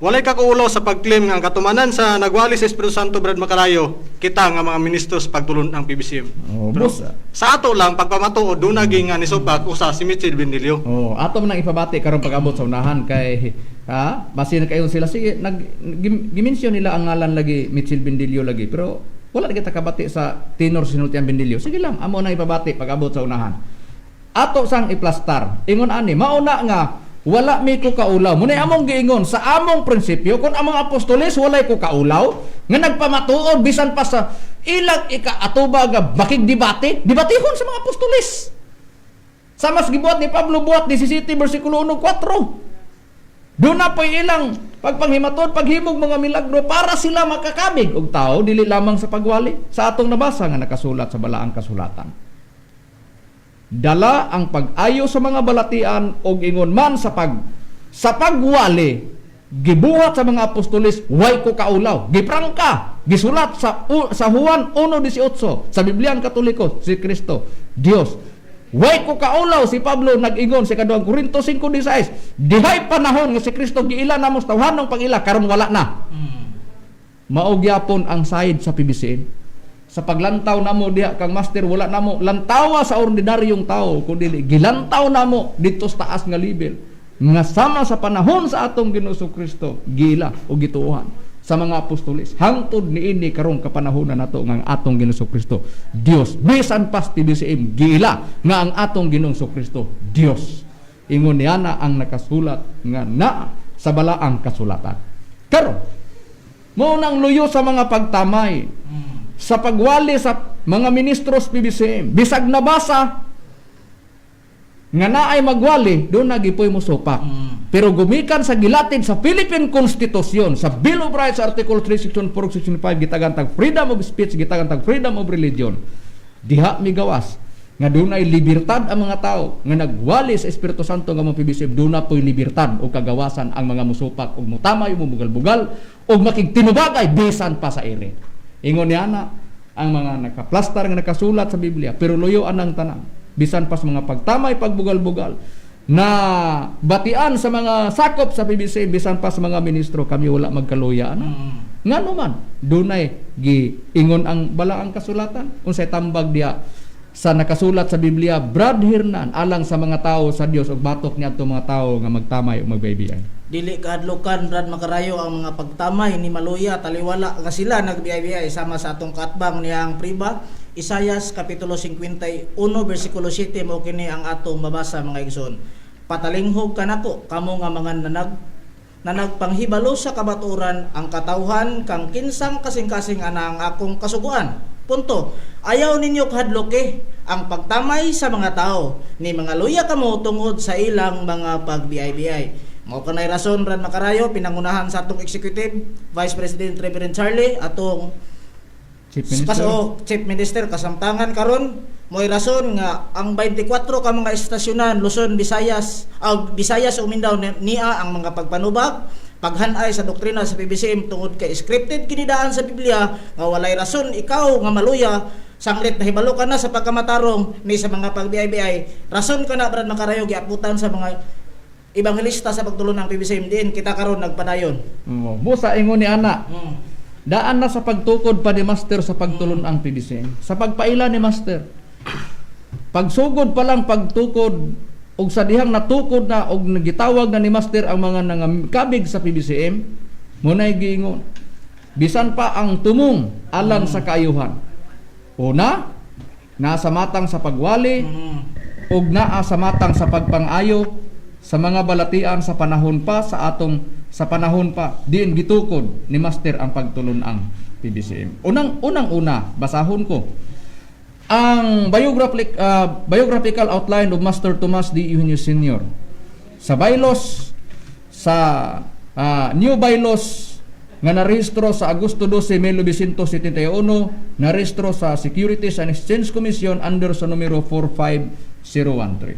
Speaker 4: Walay kakuulaw sa pag-claim nga ang katumanan sa nagwali sa Espiritu Santo, Brad Makarayo, kita nga mga ministro sa pagtulon ang PBCM.
Speaker 2: Oh,
Speaker 4: Pero
Speaker 2: busa.
Speaker 4: sa ato lang pagpamatuod, duna nga nisubak usa si Mitchell Bendilio.
Speaker 2: Oh, ato man ang ipabati karon pag-abot sa unahan kay ha, basin kayo sila, sige, gimension nila ang ngalan lagi Mitchell Bendilio lagi, pero wala na kita kabati sa tenor sinultian Bendilio. Sige lang, amo na ipabati pag-abot sa unahan. Ato sang iplastar. Ingon ani, mauna nga wala mi ko kaulaw. Munay among giingon sa among prinsipyo, kung among apostoles walay ko kaulaw nga nagpamatuod bisan pa sa ilang ikaatubag nga makigdebate, debatehon sa mga apostoles. Sa mas gibuhat ni Pablo buhat 17 versikulo 1 4. Doon na po'y ilang pagpanghimatod, paghimog mga milagro para sila makakamig og tao dili lamang sa pagwali sa atong nabasa nga nakasulat sa balaang kasulatan. Dala ang pag-ayo sa mga balatian og ingon man sa pagwali gibuhat sa mga apostoles, way ko kaulaw, giprangka, gisulat sa Juan 1:18 sa Bibliang Katoliko, si Kristo Dios. Way ko kaulaw si Pablo nag-ingon sa 2 Korinto 5:16, dihay panahon nga si Kristo giila namo sa tawhanong pag-ila, karon wala na. Mao gyapon ang side sa PBCM. Sa paglantaw namo diha kang Master, wala namo lantawa sa ordinaryong tao, kundi gilantaw namo dito sa taas nga level nga sama sa panahon sa atong Ginoong Kristo gila o gituohan sa mga apostoles hangtod niini karong kapanahonan nato nga ang atong Ginoong Kristo Dios. Bisan pas PBCM gila nga ang atong Ginoong Kristo Dios. Ingon niana ang nakasulat nga naa sa balaang kasulatan. Karon mao nang luyo sa mga pagtamay sa pagwali sa mga ministros PBCM, bisag nabasa nga naay magwali, doon nagipoy mo supak. Pero gumikan sa gilatid sa Philippine Constitution, sa Bill of Rights, Article 3, Section 4, Section 5, gitagan tag freedom of speech, gitagan tag freedom of religion. Diha migawas nga dunay libertad ang mga tao nga nagwali sa Espiritu Santo nga mga PBCM, duna po'y libertad o kagawasan ang mga musupak og mutamay, mubugal-bugal og makigtinubagay bisan pa sa ere. Ingon niya na ang mga nakaplastar nga nakasulat sa Biblia, pero luyo anang tanan bisan pa sa mga pagtamay, pagbugal-bugal na batian sa mga sakop sa PBC, bisan pa sa mga ministro, kami wala magkaluya ano. Ngano man dunay giingon ang balaang kasulatan, unsay tambag diha sa nakasulat sa Biblia, Brad Hernan, alang sa mga tao sa Dios ug batok niadto mga tao nga magtamay ug magbaybiyan?
Speaker 6: Dili kahadlukan, Brad Makarayo, ang mga pagtamay ni Maluya taliwala nga sila nagbiay-biay sama sa atong kaatbang niyang priba. Isayas kapitulo 51 bersikulo 7, mao kini ang atong mabasa, mga igsoon. Patalinghog kanako kamo nga mga nanagpanghibalo sa kabaturan ang katawhan kang kinsang kasing-kasing ana ang akong kasuguan. Punto. Ayaw ninyo kahadloke ang pagtamay sa mga tao ni mga luya kamo tungod sa ilang mga pagbiay-biay. Mao kanay rason, Brad Makarayo, pinangunahan sa atong Executive Vice President Reverend Charlie, atong
Speaker 2: Chief Minister.
Speaker 6: Kas, oh, Chief Minister kasamtangan karon, mo'y rason nga ang 24 ka mga estasyonan Luzon, Visayas, aw Visayas ug Mindanao niya ang mga pagpanubag, Paghanay sa doktrina sa PBCM tungod kay scripted kini daan sa Biblia nga walay rason ikaw nga maluya sanglit nahibalo ka na sa pagkamatarong ni sa mga pagbiay-biay. Rason ka na, Brad Makarayo, giaputan sa mga ebanghelista sa pagtulon ng PBCM diin kita karon nagpadayon.
Speaker 2: Oh, busa ingon ni ana. Daan na sa pagtukod pa ni Master sa pagtulon ang PBCM. Sa pagpaila ni Master. Pagsugod pa lang pagtukod og sa dihang natukod na og gitawag na ni Master ang mga nangakabig sa PBCM, muna'y giingon. Bisan pa ang tumong alang sa kaayuhan. Una, nasa matang sa pagwali, ug naa sa matang sa pagpangayo sa mga balatian sa panahon pa sa atong sa panahon pa diin gitukod ni Master ang pagtulon ang PBCM. Unang unang una, basahon ko ang biographical outline of Master Tomas D. Eugenio Sr. Sa bylaws sa new bylaws nga narehistro sa Agosto 12, 1971, narehistro sa Securities and Exchange Commission under sa numero 45013.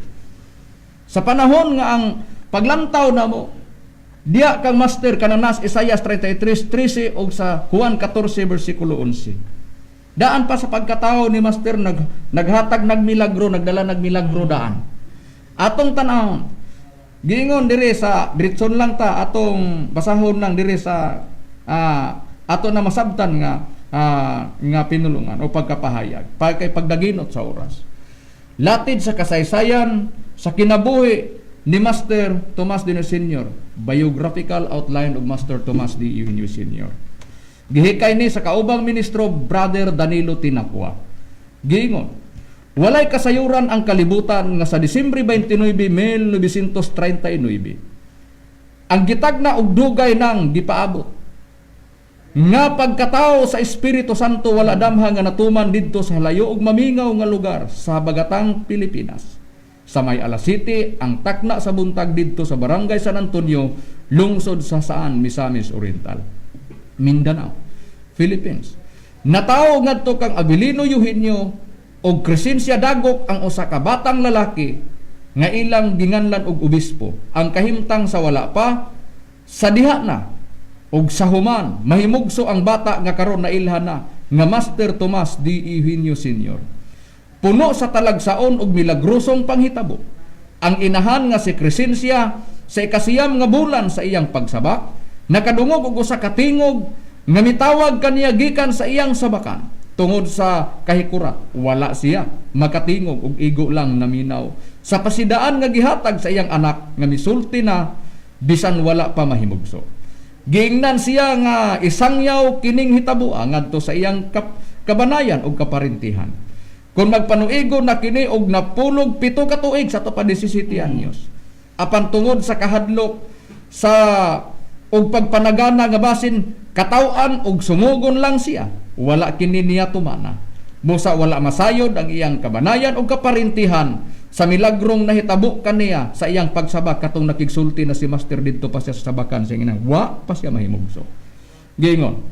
Speaker 2: Sa panahon nga ang paglantaw na mo, diya kang Master kanang nas Isaias 33:13 og sa Juan 14 bersikulo 11. Daan pa sa pagkatao ni Master naghatag nagmilagro, nagdala nagmilagro daan. Atong tanawon, giingon diri sa diretson lang ta atong basahon lang diri sa ato na masabtan nga nga pinulungan o pagkapahayag pagkay pagdaginot sa oras. Latid sa kasaysayan sa kinabuhi ni Master Tomas D. Sr., biographical outline of Master Tomas D. Eugenio Sr. Gihikay ni sa kaubang ministro Brother Danilo Tinapua. Giingon, walay kasayuran ang kalibutan nga sa Disyembre 29, 1939, ang gitagna og dugay nang gipaabot nga pagkatao sa Espiritu Santo wala damha nga natuman didto sa halayo ug mamingaw nga lugar sa Bagatang, Pilipinas. Sa may alas 7 ang takna sa buntag didto sa Barangay San Antonio, lungsod sa Saan, Misamis Oriental, Mindanao, Philippines. Natawo ngadto kang Abilino Eugenio og Crescencia Dagok ang usa ka batang lalaki nga ilang ginganlan og obispo. Ang kahimtang sa wala pa sa diha na og sa human mahimugso ang bata nga karon nailhan na nga Master Tomas D. Eugenio Sr. Puno sa talagsaon og milagrosong panghitabo. Ang inahan nga si Crescencia sa ikasiyam nga bulan sa iyang pagsabak nakadungog og usa ka tingog nga mitawag kaniya gikan sa iyang sabakan. Tungod sa kahikurat, wala siya makatingog og igo lang naminaw sa pasidaan nga gihatag sa iyang anak nga misulti na bisan wala pa mahimugso. Giingnan siya nga isangyaw kining hitaboa ngadto sa iyang kabanayan og kaparintihan. Kung magpanuigo na kini og napulog 7 ka tuig sa ato pa 17 anyos. Apan tungod sa kahadlok sa og pagpanagana nga basin kataw-an og sumugon lang siya, wala kini niya tumana. Busa wala masayod ang iyang kabanayan og kaparintihan sa milagrong nahitabo kaniya sa iyang pagsabak katong nakigsulti na si Master didto pa siya sa sabakan sa iyang wa pa siya mahimugso. Giingon,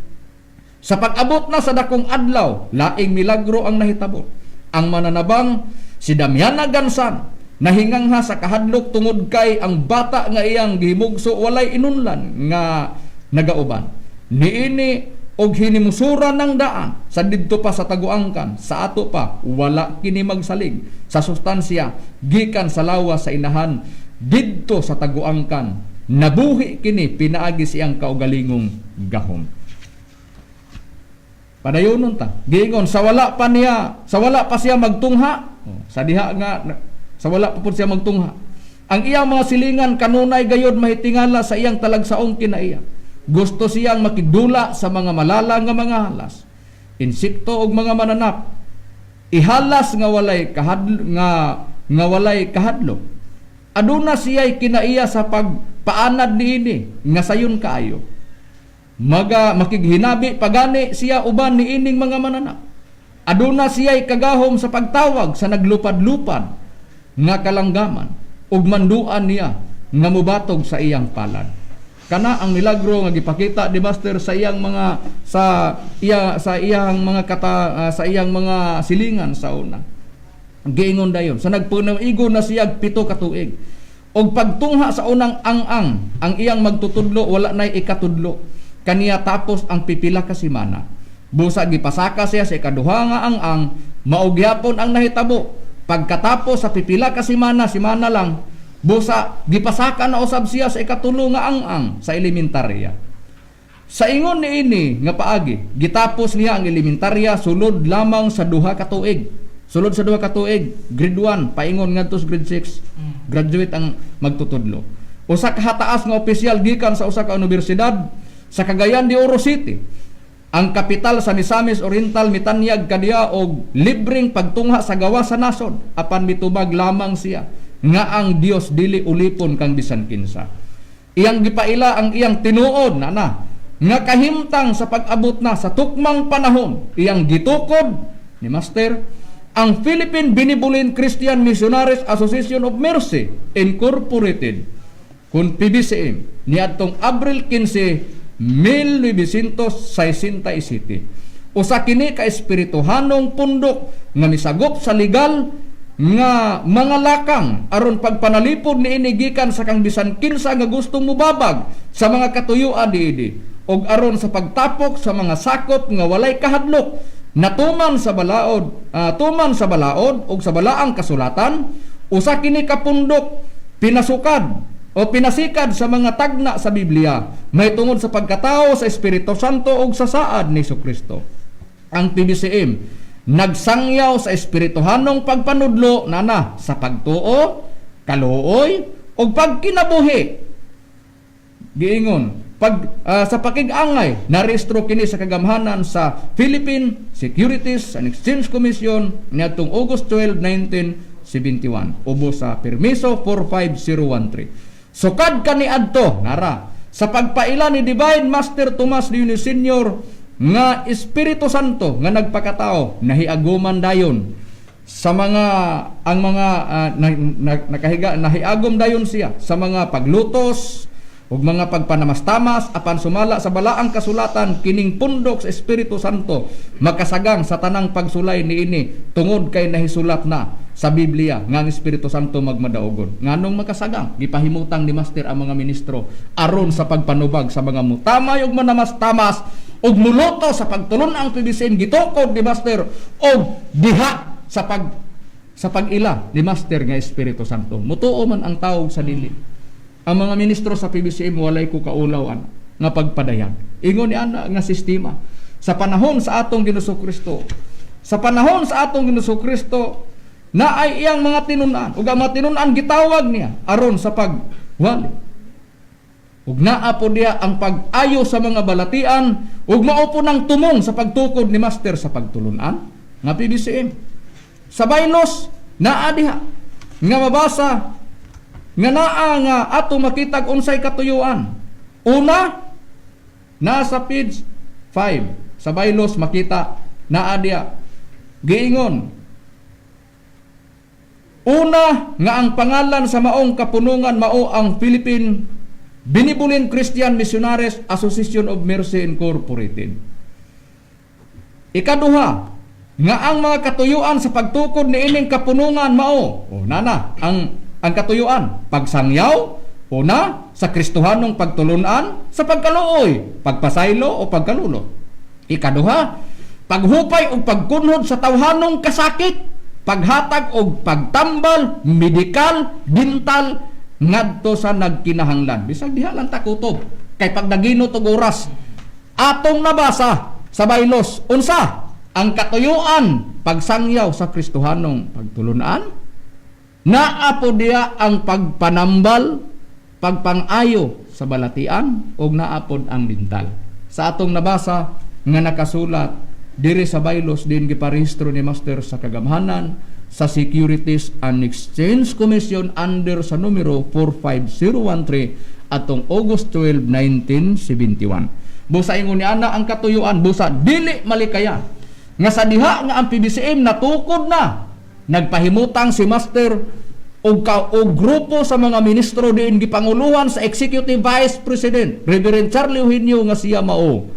Speaker 2: sa pag-abot na sa dakong adlaw, laing milagro ang nahitabo. Ang mananabang si Damiana Gansan nahingangha sa kahadlok tungod kay ang bata nga iyang gihimugso walay inunlan nga nagauban. Niini og hinimusuran ng daan sa didto pa sa taguangkan sa ato pa wala kini magsalig sa sustansya gikan sa lawas sa inahan didto sa taguangkan nabuhi kini pinaagi siyang kaugalingong gahom. Padayonon ta. Giingon sa wala pa niya, sa wala pa siya magtungha, sa diha nga sa wala pa pud siya magtungha. Ang iyang mga silingan kanunay gayod mahitingala sa iyang talagsaong kinaiya. Gusto siyang makigdula sa mga malala nga mga halas, insekto og mga mananap. Ihalas nga walay nga walay kahadlok. Aduna siya'y kinaiya sa pagpaanad niini nga sayon kaayo. Maga makighinabi pagani siya uban niining mga mananap. Aduna siya'y kagahom sa pagtawag sa naglupad-lupad nga kalanggaman ug manduan niya nga mobatog sa iyang palad. Kana ang milagro nga gipakita ni Master sa iyang mga sa iya sa iyang mga kata sa iyang mga silingan sa una. Giingon dayon sa nagpunang igo na siya 7 ka tuig. Og pagtungha sa unang ang-ang, ang iyang magtutudlo wala nay ikatudlo. Kaniya tapos ang pipila ka semana. Busa gipasaka siya sa ikaduha nga ang-ang, mao gyapon ang nahitabo. Pagkatapos sa pipila ka semana, semana lang, busa gipasaka na usab siya sa ikatulo nga ang-ang sa elementarya. Sa ingon niini nga paagi, gitapos niya ang elementarya sulod lamang sa 2 ka tuig. Sulod sa 2 ka tuig, grade 1 paingon ngadto sa grade 6. Graduate ang magtutudlo. Usa ka hataas nga opisyal gikan sa usa ka universidad sa Cagayan de Oro City. Ang kapital sa Misamis Oriental mitanyag kaniya og libreng pagtungha sa gawas sa nasod, apan mitubag lamang siya nga ang Dios dili ulipon kang bisan kinsa. Iyang gipaila ang iyang tinuod na na nga kahimtang sa pag-abot na sa tukmang panahon, iyang gitukod ni Master ang Philippine Benevolent Christian Missionaries Association of Mercy Incorporated, kun PBCM, niadtong Abril 15, 1967. Usa kini ka espirituhanong pundok nga misagop sa legal nga mga lakang aron pagpanalipod niini gikan sa kang bisan kinsa nga gustong mubabag sa mga katuyuan niini ug aron sa pagtapok sa mga sakop nga walay kahadlok natuman sa balaod, tuman sa balaod ug sa balaang kasulatan. Usa kini ka pundok pinasukad o pinasikad sa mga tagna sa Biblia may tungod sa pagkatao sa Espiritu Santo ug sa saad ni Kristo. Ang PBCM nagsangyaw sa espirituhanong pagpanudlo nana sa pagtuo, kaluoy ug pagkinabuhi. Giingon pag sa pakig-angay, narehistro kini sa kagamhanan sa Philippine Securities and Exchange Commission niadtong August 12, 1971, ubos sa permiso 45013. Sukad kaniadto, nara sa pagpaila ni Divine Master Tomas Dionisio Senior nga Espiritu Santo nga nagpakatao, nahiaguman dayon sa mga ang mga nakahiga, nahiagom dayon siya sa mga paglutos ug mga pagpanamastamas, apan sumala sa balaang kasulatan, kining pundok sa Espiritu Santo makasagang sa tanang pagsulay niini tungod kay nahisulat na sa Biblia nga ang Espiritu Santo magmadaogon. Nganong makasagang? Gipahimutang ni Master ang mga ministro aron sa pagpanubag sa mga mutamay ug manamastamas ug muluto sa pagtulon ang PBCM. Gitukod ni Master og diha sa pag-ila ni Master nga Espiritu Santo. Mutuo man ang tawag sa dili. Ang mga ministro sa PBCM, walay ko kaulaw ana nga pagpadayag. Ingon ni ana nga sistema. Sa panahon sa atong Ginoong Kristo, sa panahon sa atong Ginoong Kristo, na ay iyang mga tinun-an ug ang mga tinun-an gitawag niya aron sa pagwali. Ug naa po diya ang pag-ayo sa mga balatian ug mao po ng tumong sa pagtukod ni Master sa pagtulunan nga PBCM. Sa bylaws naa diha nga mabasa nga naa nga ato makitag unsay katuyuan. Una, nasa page 5 sa bylaws makita naa diya giingon, una, nga ang pangalan sa maong kapunungan mao ang Philippine Benevolent Christian Missionaries Association of Mercy Incorporated. Ikaduha, nga ang mga katuyuan sa pagtukod ni ining kapunungan mao, o nana, ang katuyuan, pagsangyaw, una, sa Kristohanong pagtulunan, sa pagkaluoy, pagpasaylo o pagkalulo. Ikaduha, paghupay o pagkunhod sa tawhanong kasakit, paghatag og pagtambal, medikal, dental, ngadto sa nagkinahanglan. Bisag diha lang takutob. Kay pag nagino og oras, atong nabasa sa bylaws, unsa ang katuyuan? Pagsangyaw sa Kristohanong pagtulunan, naa po diya ang pagpanambal, pagpangayo sa balatian ug naa pod ang dental. Sa atong nabasa nga nakasulat diri sa bylaws din giparehistro ni Master sa kagamhanan sa Securities and Exchange Commission under sa numero 45013 atong August 12, 1971. Busa ingon ni ana ang katuyuan, busa dili malikaya nga sa diha nga ang PBCM natukod na, nagpahimutang si Master og grupo sa mga ministro diin gipanguluhan sa Executive Vice President Reverend Charlie Eugenio nga siya mao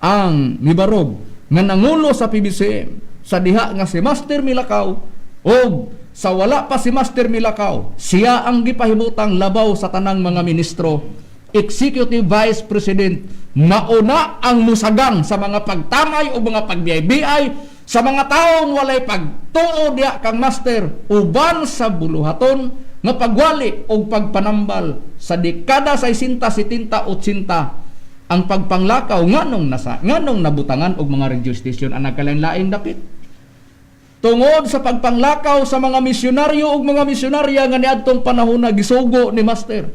Speaker 2: ang mibarog nga nangulo sa PBCM sa diha nga si Master milakaw og Sa wala pa si Master Milakaw, siya ang gipahimutang labaw sa tanang mga ministro, Executive Vice President, mauna ang musagang sa mga pagtamay o mga pagbiyay-biyay sa mga taong walay pagtuo diya kang Master uban sa buluhaton nga pagwali o pagpanambal sa dekada 60, 70, 80 ang pagpanglakaw nganong nasa nganong nabutangan og mga radio station ang nagkalain-laing dapit tungod sa pagpanglakaw sa mga misyonaryo ug mga misyonarya nga niadtong panahon na gisugo ni Master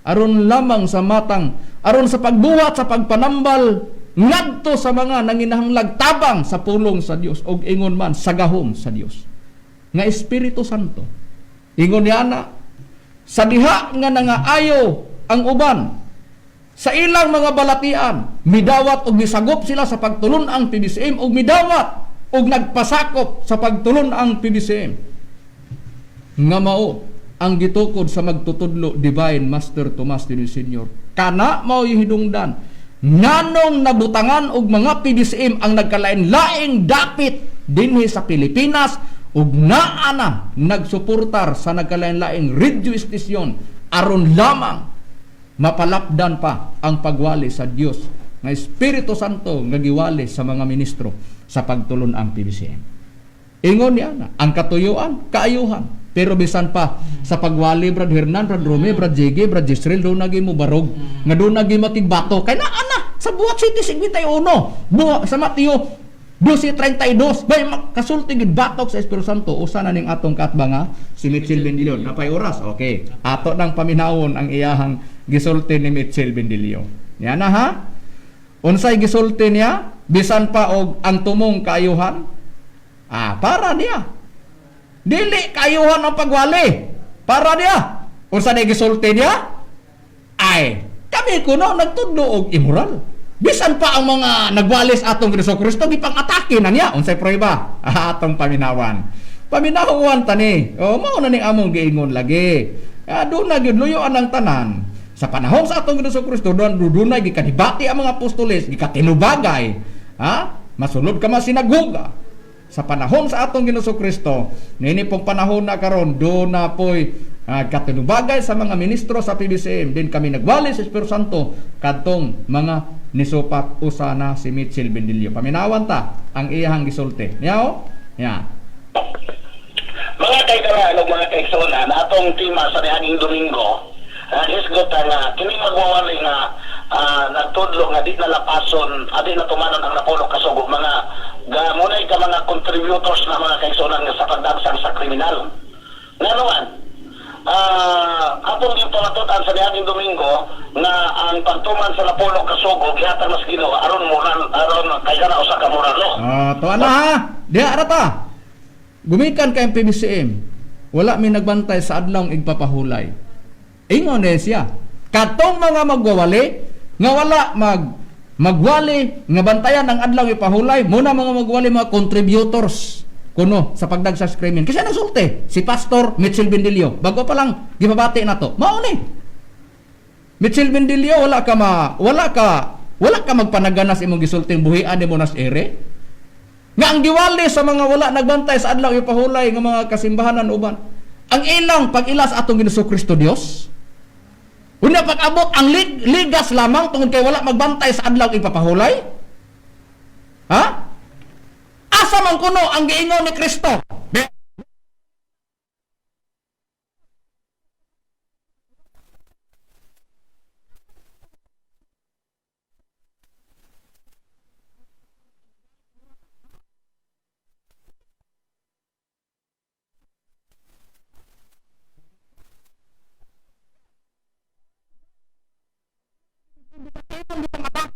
Speaker 2: aron lamang sa matang aron sa pagbuhat sa pagpanambal ngadto sa mga nanginahanglag tabang sa pulong sa Dios og ingon man sa gahom sa Dios nga Espiritu Santo. Ingon niya na sa diha nga nangaayo ang uban sa ilang mga balatian, midawat og misagop sila sa pagtulon ang PBCM og midawat og nagpasakop sa pagtulon ang PBCM nga mao ang gitukod sa magtutudlo Divine Master Tomas Dino Senior. Kana mao hidungdan nganong nabutangan og mga PBCM ang nagkalain-laing dapit dinhi sa Pilipinas ug naa na nagsuportar sa nagkalain-laing radio station aron lamang mapalapdan pa ang pagwali sa Dios nga Espiritu Santo nga giwali sa mga ministro sa pagtulon ang PBCM. Ingon niya na, ang katuyuan, kaayuhan. Pero bisan pa sa pagwali, Brad Hernan, Brad Rome, Brad JG, Brad Jisreel, doon nagi mo barog. Nga doon nagi makigbato. Kay naa na sa Buhat City 51, buha sa Mateo 12:32. Bay kasulti gid batok sa Espiritu Santo. Usa na ning atong kaatbang ha, si Mitchell Bendilio. Napay oras. Okay. Ato nang paminawon ang iyahang gisulti ni Mitchell Bendilio. Yan na ha. Unsay gisulti niya? Bisan pa og ang tumong kaayuhan. Ah, para niya. Dili kaayuhan ang pagwali. Para niya. Unsa na gisulti niya? Ay, kami kuno nagtudlo og immoral. Bisan pa ang mga nagwalis atong Kristo Kristo gipang-atake na niya. Unsay prueba? Ah, atong paminawan. Paminawan tani. O mao na ning among giingon lagi. Ah, doon na gyud luyoan ang tanan. Sa panahon sa atong Kristo Kristo doon dunay gikadibati ang mga apostoles, gikatinubagay. Ha? Masulod ka man sinagoga. Sa panahon sa atong Ginoong Kristo, nini pong panahon na karon do na po'y katinubagay sa mga ministro sa PBCM. Din kami nagwali sa Espiritu Santo kadtong mga nisupak usana si Mitchell Bendilio. Paminawan ta ang iyahang gisulti. Niya o? Ya.
Speaker 7: Mga kaikalaan o mga kaigsunan, atong tema sa niaging Domingo, hisgot nga kini magwawali nga nagtudlo nga di na lapason, di na tumanon ang napulo kasugo mga gamunay ka mga contributors na mga kaigsunan nga sa pagdagsang sa kriminal. Nganuan, atong yung pamatutan sa niaging Domingo nga ang pagtuman sa napulo kasugo gihatag mas Ginoo aron moral aron kay kana usa ka moral law.
Speaker 2: Ah, to ana ha. Diha ra ta. Gumikan kay PBCM. Wala mi nagbantay sa adlawng igpapahulay. Ingon na siya. Katong mga magwawali nga wala magwali nga bantayan ang adlaw ipahulay muna mga magwali mga contributors kuno sa pagdagsa sa krimen. Kasi nagsulti si Pastor Mitchell Bendilio. Bago pa lang gipabati na to. Mao ni. Mitchell Bendilio, wala ka magpanaganas imong gisulting buhian nimo nas ere. Nga ang giwali sa mga wala nagbantay sa adlaw ipahulay nga mga kasimbahanan uban. Ang ilang pag-ila sa atong Ginoong Kristo Dios. Unya pag-abot ang ligas lamang tungod kay wala magbantay sa adlaw ipapahulay? Ha? Asa man kuno ang giingon ni Kristo?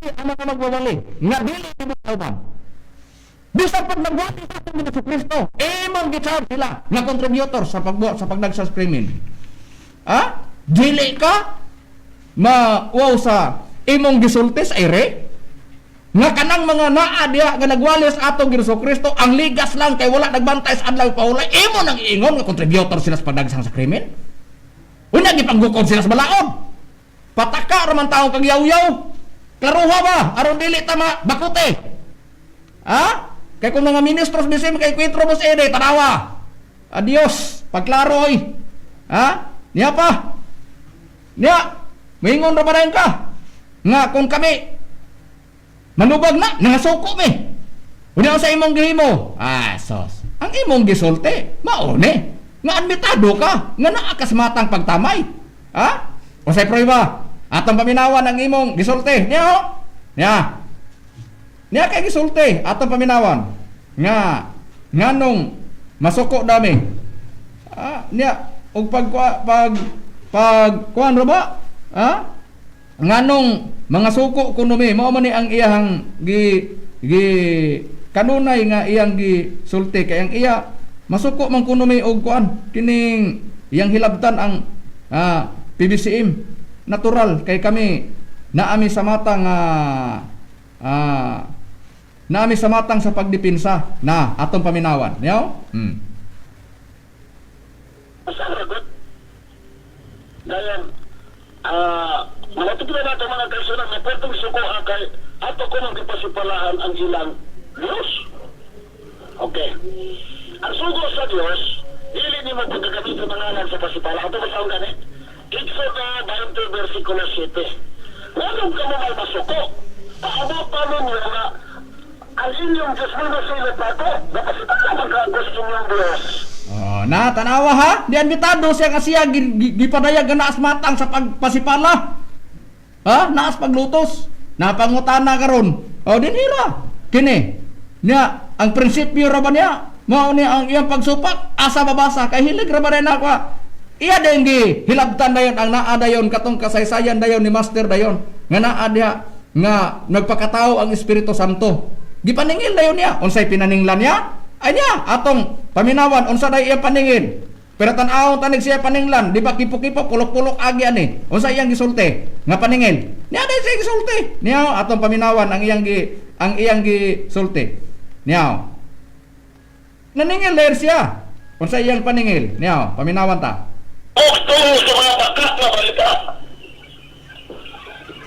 Speaker 2: Ang mga magwawali nga dili mo kauban. Bisan pag nagwali sa atong Ginoong Kristo, imong gi-charge sila nga contributor sa pagbuhat sa pagdagsa sa krimen. Ha? Dili ka ma wow sa imong gisulti sa ere? Nga kanang mga naa diha nga nagwali sa atong Ginoong Kristo, ang ligas lang kay wala nagbantay sa adlaw pahulay, imo nang iingon nga contributor sila sa pagdagsang sa krimen? Unya gipanggukod sila sa balaod. Pataka ra man tawo kag yaw-yaw. Klaruha ba? Aron dili ta bakute. Ha? Kay kung mga ministros bisim kay kwentro mo sa ere, tanawa. Adios. Pagklaro oy. Ha? Niya pa. Niya, moingon ra ba dayon ka? Nga kung kami manubag na, nangasuko mi. Unya sa imong gihimo? Ah, sos. Ang imong gisulti, maone. Nga admitado ka, nga naa ka sa matang pagtamay. Ha? Unsay prueba? Atong paminawan ang imong gisulti. Niya ho? Niya. Niya kay gisulti atong paminawan. Nga nganong masuko dami. Ah, niya og pag pag pag kuan ra ba? Ha? Nganong mga suko kuno mi mao man ni ang iyang gi gi kanunay nga iyang gi sulti kay ang iya masuko man kuno mi og kuan kining iyang hilabtan ang PBCM natural kay kami naami sa mata nga naami sa matang sa pagdepinsa na atong paminawan niyaw.
Speaker 7: Sa ragot. Dayon, mga nato mga kaisunan, may pwedeng suko ang kay ato ko nang gipasipalahan ang ilang Diyos. Okay. Ang sugo sa Diyos, dili ni mo pagkagamit sa mga sa pasipala. Ato ba sa gani? Exodo 20 versikulo 7. Nganong kamo may masuko? Paabot pa ninyo nga ang inyong Diyos mo nasilip ako. Napasipala magkagos inyong Diyos.
Speaker 2: Oh, na tanawa ha. Di admitado siya nga siya gipadayag nga naas matang sa pagpasipala. Ha? Naas paglutos. Napangutana karon. Oh, dinhira. Kini. Niya ang prinsipyo ra ba niya? Mao ni ang iyang pagsupak asa mabasa kay hilig ra ba rin ako. Iya din gi hilabtan dayon ang naa dayon katong kasaysayan dayon ni Master dayon nga naa diha nga nagpakatao ang Espiritu Santo. Gipaningil dayon niya. Unsay pinaninglan niya? Ay niya atong paminawan unsa day iyang paningil. Pero tan-awon tanig siya paninglan, di ba kipo-kipo pulok-pulok agi ani. Unsa iyang gisulti nga paningil? Niya day siya gisulti. Niya atong paminawan ang iyang gisulti. Niya. Naningil dayon siya. Unsa iyang paningil? Niya, paminawan ta.
Speaker 7: Og tungo sa mga bakak na balita.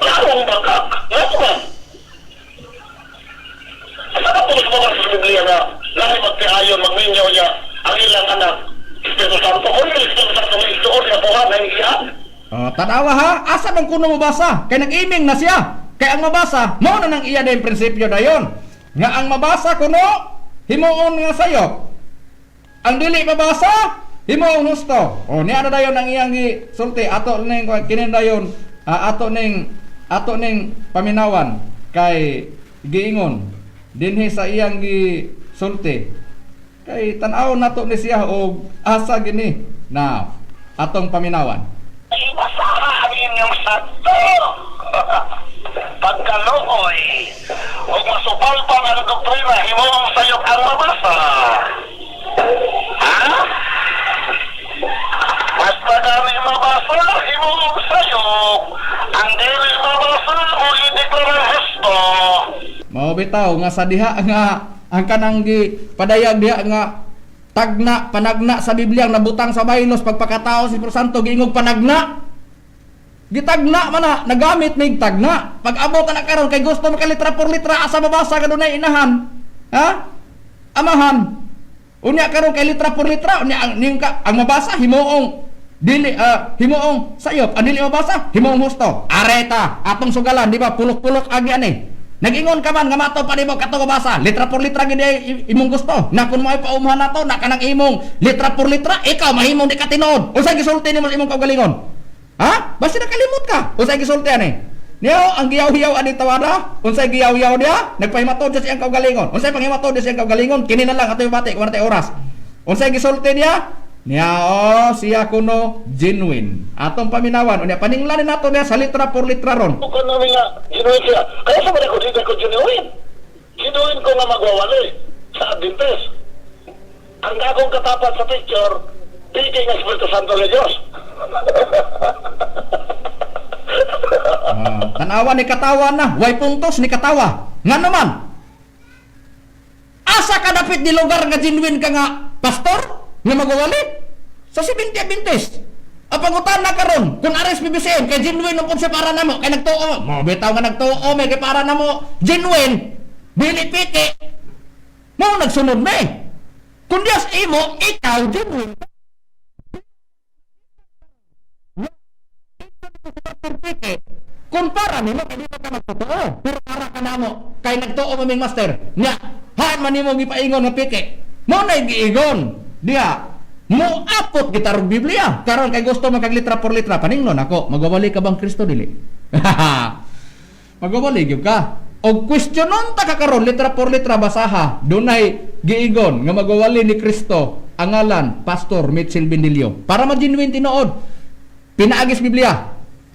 Speaker 7: Akong bakak. Nga man? Asa ka po sa sa Biblia nga lahi magtiayon, magminyaw niya ang ilang anak. Espiritu Santo, kung yung Espiritu Santo may isuon niya po ha, na iya.
Speaker 2: Oh, tanawa ha, asa man kuno mabasa? Kay nag-iming na siya. Kay ang mabasa, mao na nang iya dayon prinsipyo dayon. Nga ang mabasa kuno, himuon nga sayop. Ang dili mabasa, himuon husto. O niya na dayon ang iyang gisulti ato ning kinin dayon, ato ning paminawan kay giingon dinhi sa iyang gisulti. Kay tan-aw nato ni siya og asa gini na atong paminawan.
Speaker 7: Ibasaha ang inyong santo. Pagkaluoy, huwag masupal pa ang doktrina, himuong sayop ang mabasa. Ha? Basta gani mabasa, himuong sayop. Ang dili mabasa, o ideklara husto.
Speaker 2: Mao bitaw nga sa diha nga ang kanang gi padayag diha nga tagna panagna sa Biblia ang nabutang sa baylos pagpakatao si Espiritu Santo giingog panagna. Gitagna man na nagamit mig tagna. Pag abot na karon kay gusto makalitra por litra asa mabasa kadunay inahan. Ha? Amahan. Unya karon kay litra por litra unya ang ning ka, ang mabasa himuong dili himuong sayop, ang dili mabasa himuong husto. Areta atong sugalan di ba pulok-pulok agi ani. Nag-ingon ka man nga mato pa nimo kato mabasa, litra por litra gid imong gusto. Na kun moay paumhan nato na kanang imong litra por litra ikaw mahimong di ka tinuod. Unsay gisulti nimo sa imong kaugalingon? Ha? Basta nakalimot ka. Unsay gisulti ani? Niyo ang giyaw-hiyaw ani tawada, unsay giyaw-hiyaw niya? Nagpahimatod siya sa iyang kaugalingon. Unsay panghimatod siya sa iyang kaugalingon? Kini na lang ato bati kung tay oras. Unsay gisulti niya? Niya oh, siya kuno genuine. Atong paminawan unya paninglan nato niya sa litra por litra ron.
Speaker 7: Kung ano nga, genuine siya. Kaya sa mga ko, dito ko genuine. Genuine ko nga magwawali sa Adventist. Ang akong katapat sa picture, piki nga Espiritu Santo ng Diyos.
Speaker 2: Tanawa ni katawa na, way puntos ni katawa. Nga naman, asa ka dapit di lugar nga genuine ka nga pastor nga magwawali? Sa 70 Adventist. Ang pangutan na karon, kung ares PBCM, kay genuine ang siya para namo, kay nagtuo, mo bitaw nga nagtuo, may kay para namo, genuine, dili piki. Mo nagsunod me. Kung Dios imo, ikaw genuine. Peke, kung para nimo kay di ka magtotoo, pero para ka namo kay nagtuo maming master nya, haan man nimo gipaingon nga peke mo na giingon diha, mo apot kita og Biblia karon kay gusto man kag litra por litra. Paningnon ako, magwawali ka bang Kristo, dili? Magwawali gyud ka. Og questionon ta ka karon, litra por litra basaha, dunay giingon nga magwawali ni Kristo ang ngalan Pastor Mitchell Bendilio, para ma-genuine tinuod pinaagis Biblia.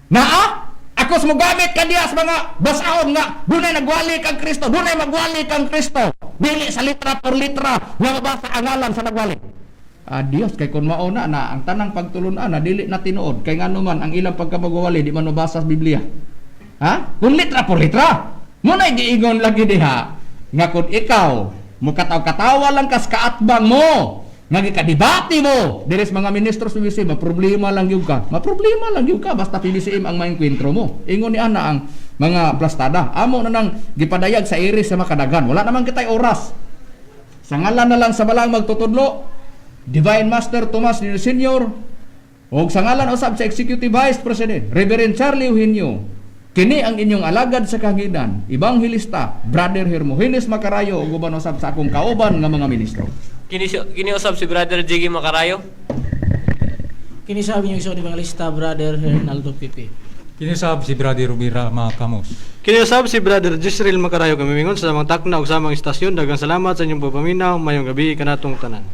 Speaker 2: Naa ako sa mogamit ka diya sa mga basahon nga dunay nagwali kang Kristo, dunay magwali kang Kristo. Dili sa litra por litra nga mabasa ang ngalan sa nagwali. Adios, kay kung mauna na ang tanang pagtulunan na dili na tinuod, kay ngano man ang ilang pagkamagwali di man mabasa sa Biblia. Ha? Kung litra por litra, mo na giingon lagi diha nga kung ikaw mukataw-katawa lang kas kaatbang mo nga gikadebate mo diri sa mga ministro sa PBCM, maproblema lang gyud ka. Maproblema lang gyud ka basta PBCM ang maengkwentro mo. Ingon ni ana ang mga plastada. Amo na nang gipadayag sa iris sa makadagan. Wala naman kitay oras. Sa ngalan na lang sa balang magtutudlo, Divine Master Tomas Nino Senior, ug sa ngalan usab sa Executive Vice President Reverend Charlie Eugenio, kini ang inyong alagad sa kahanginan, Ebanghelista Brother Hermogenes Macarayo, ug uban usab sa akong kauban nga mga ministro.
Speaker 3: Kini usab si Brother Jiggy Macarayo.
Speaker 6: Kini sabi niyo igsoon Evangelista Brother Hernaldo Pipi.
Speaker 5: Kinusab si Brother Rubira Makamos.
Speaker 4: Kiniusab si Brother Jisrael Macarayo, kamimingon sa samang takna ug samang istasyon. Daghang salamat sa inyong pagpaminaw. Mayong gabi kanatong tanan.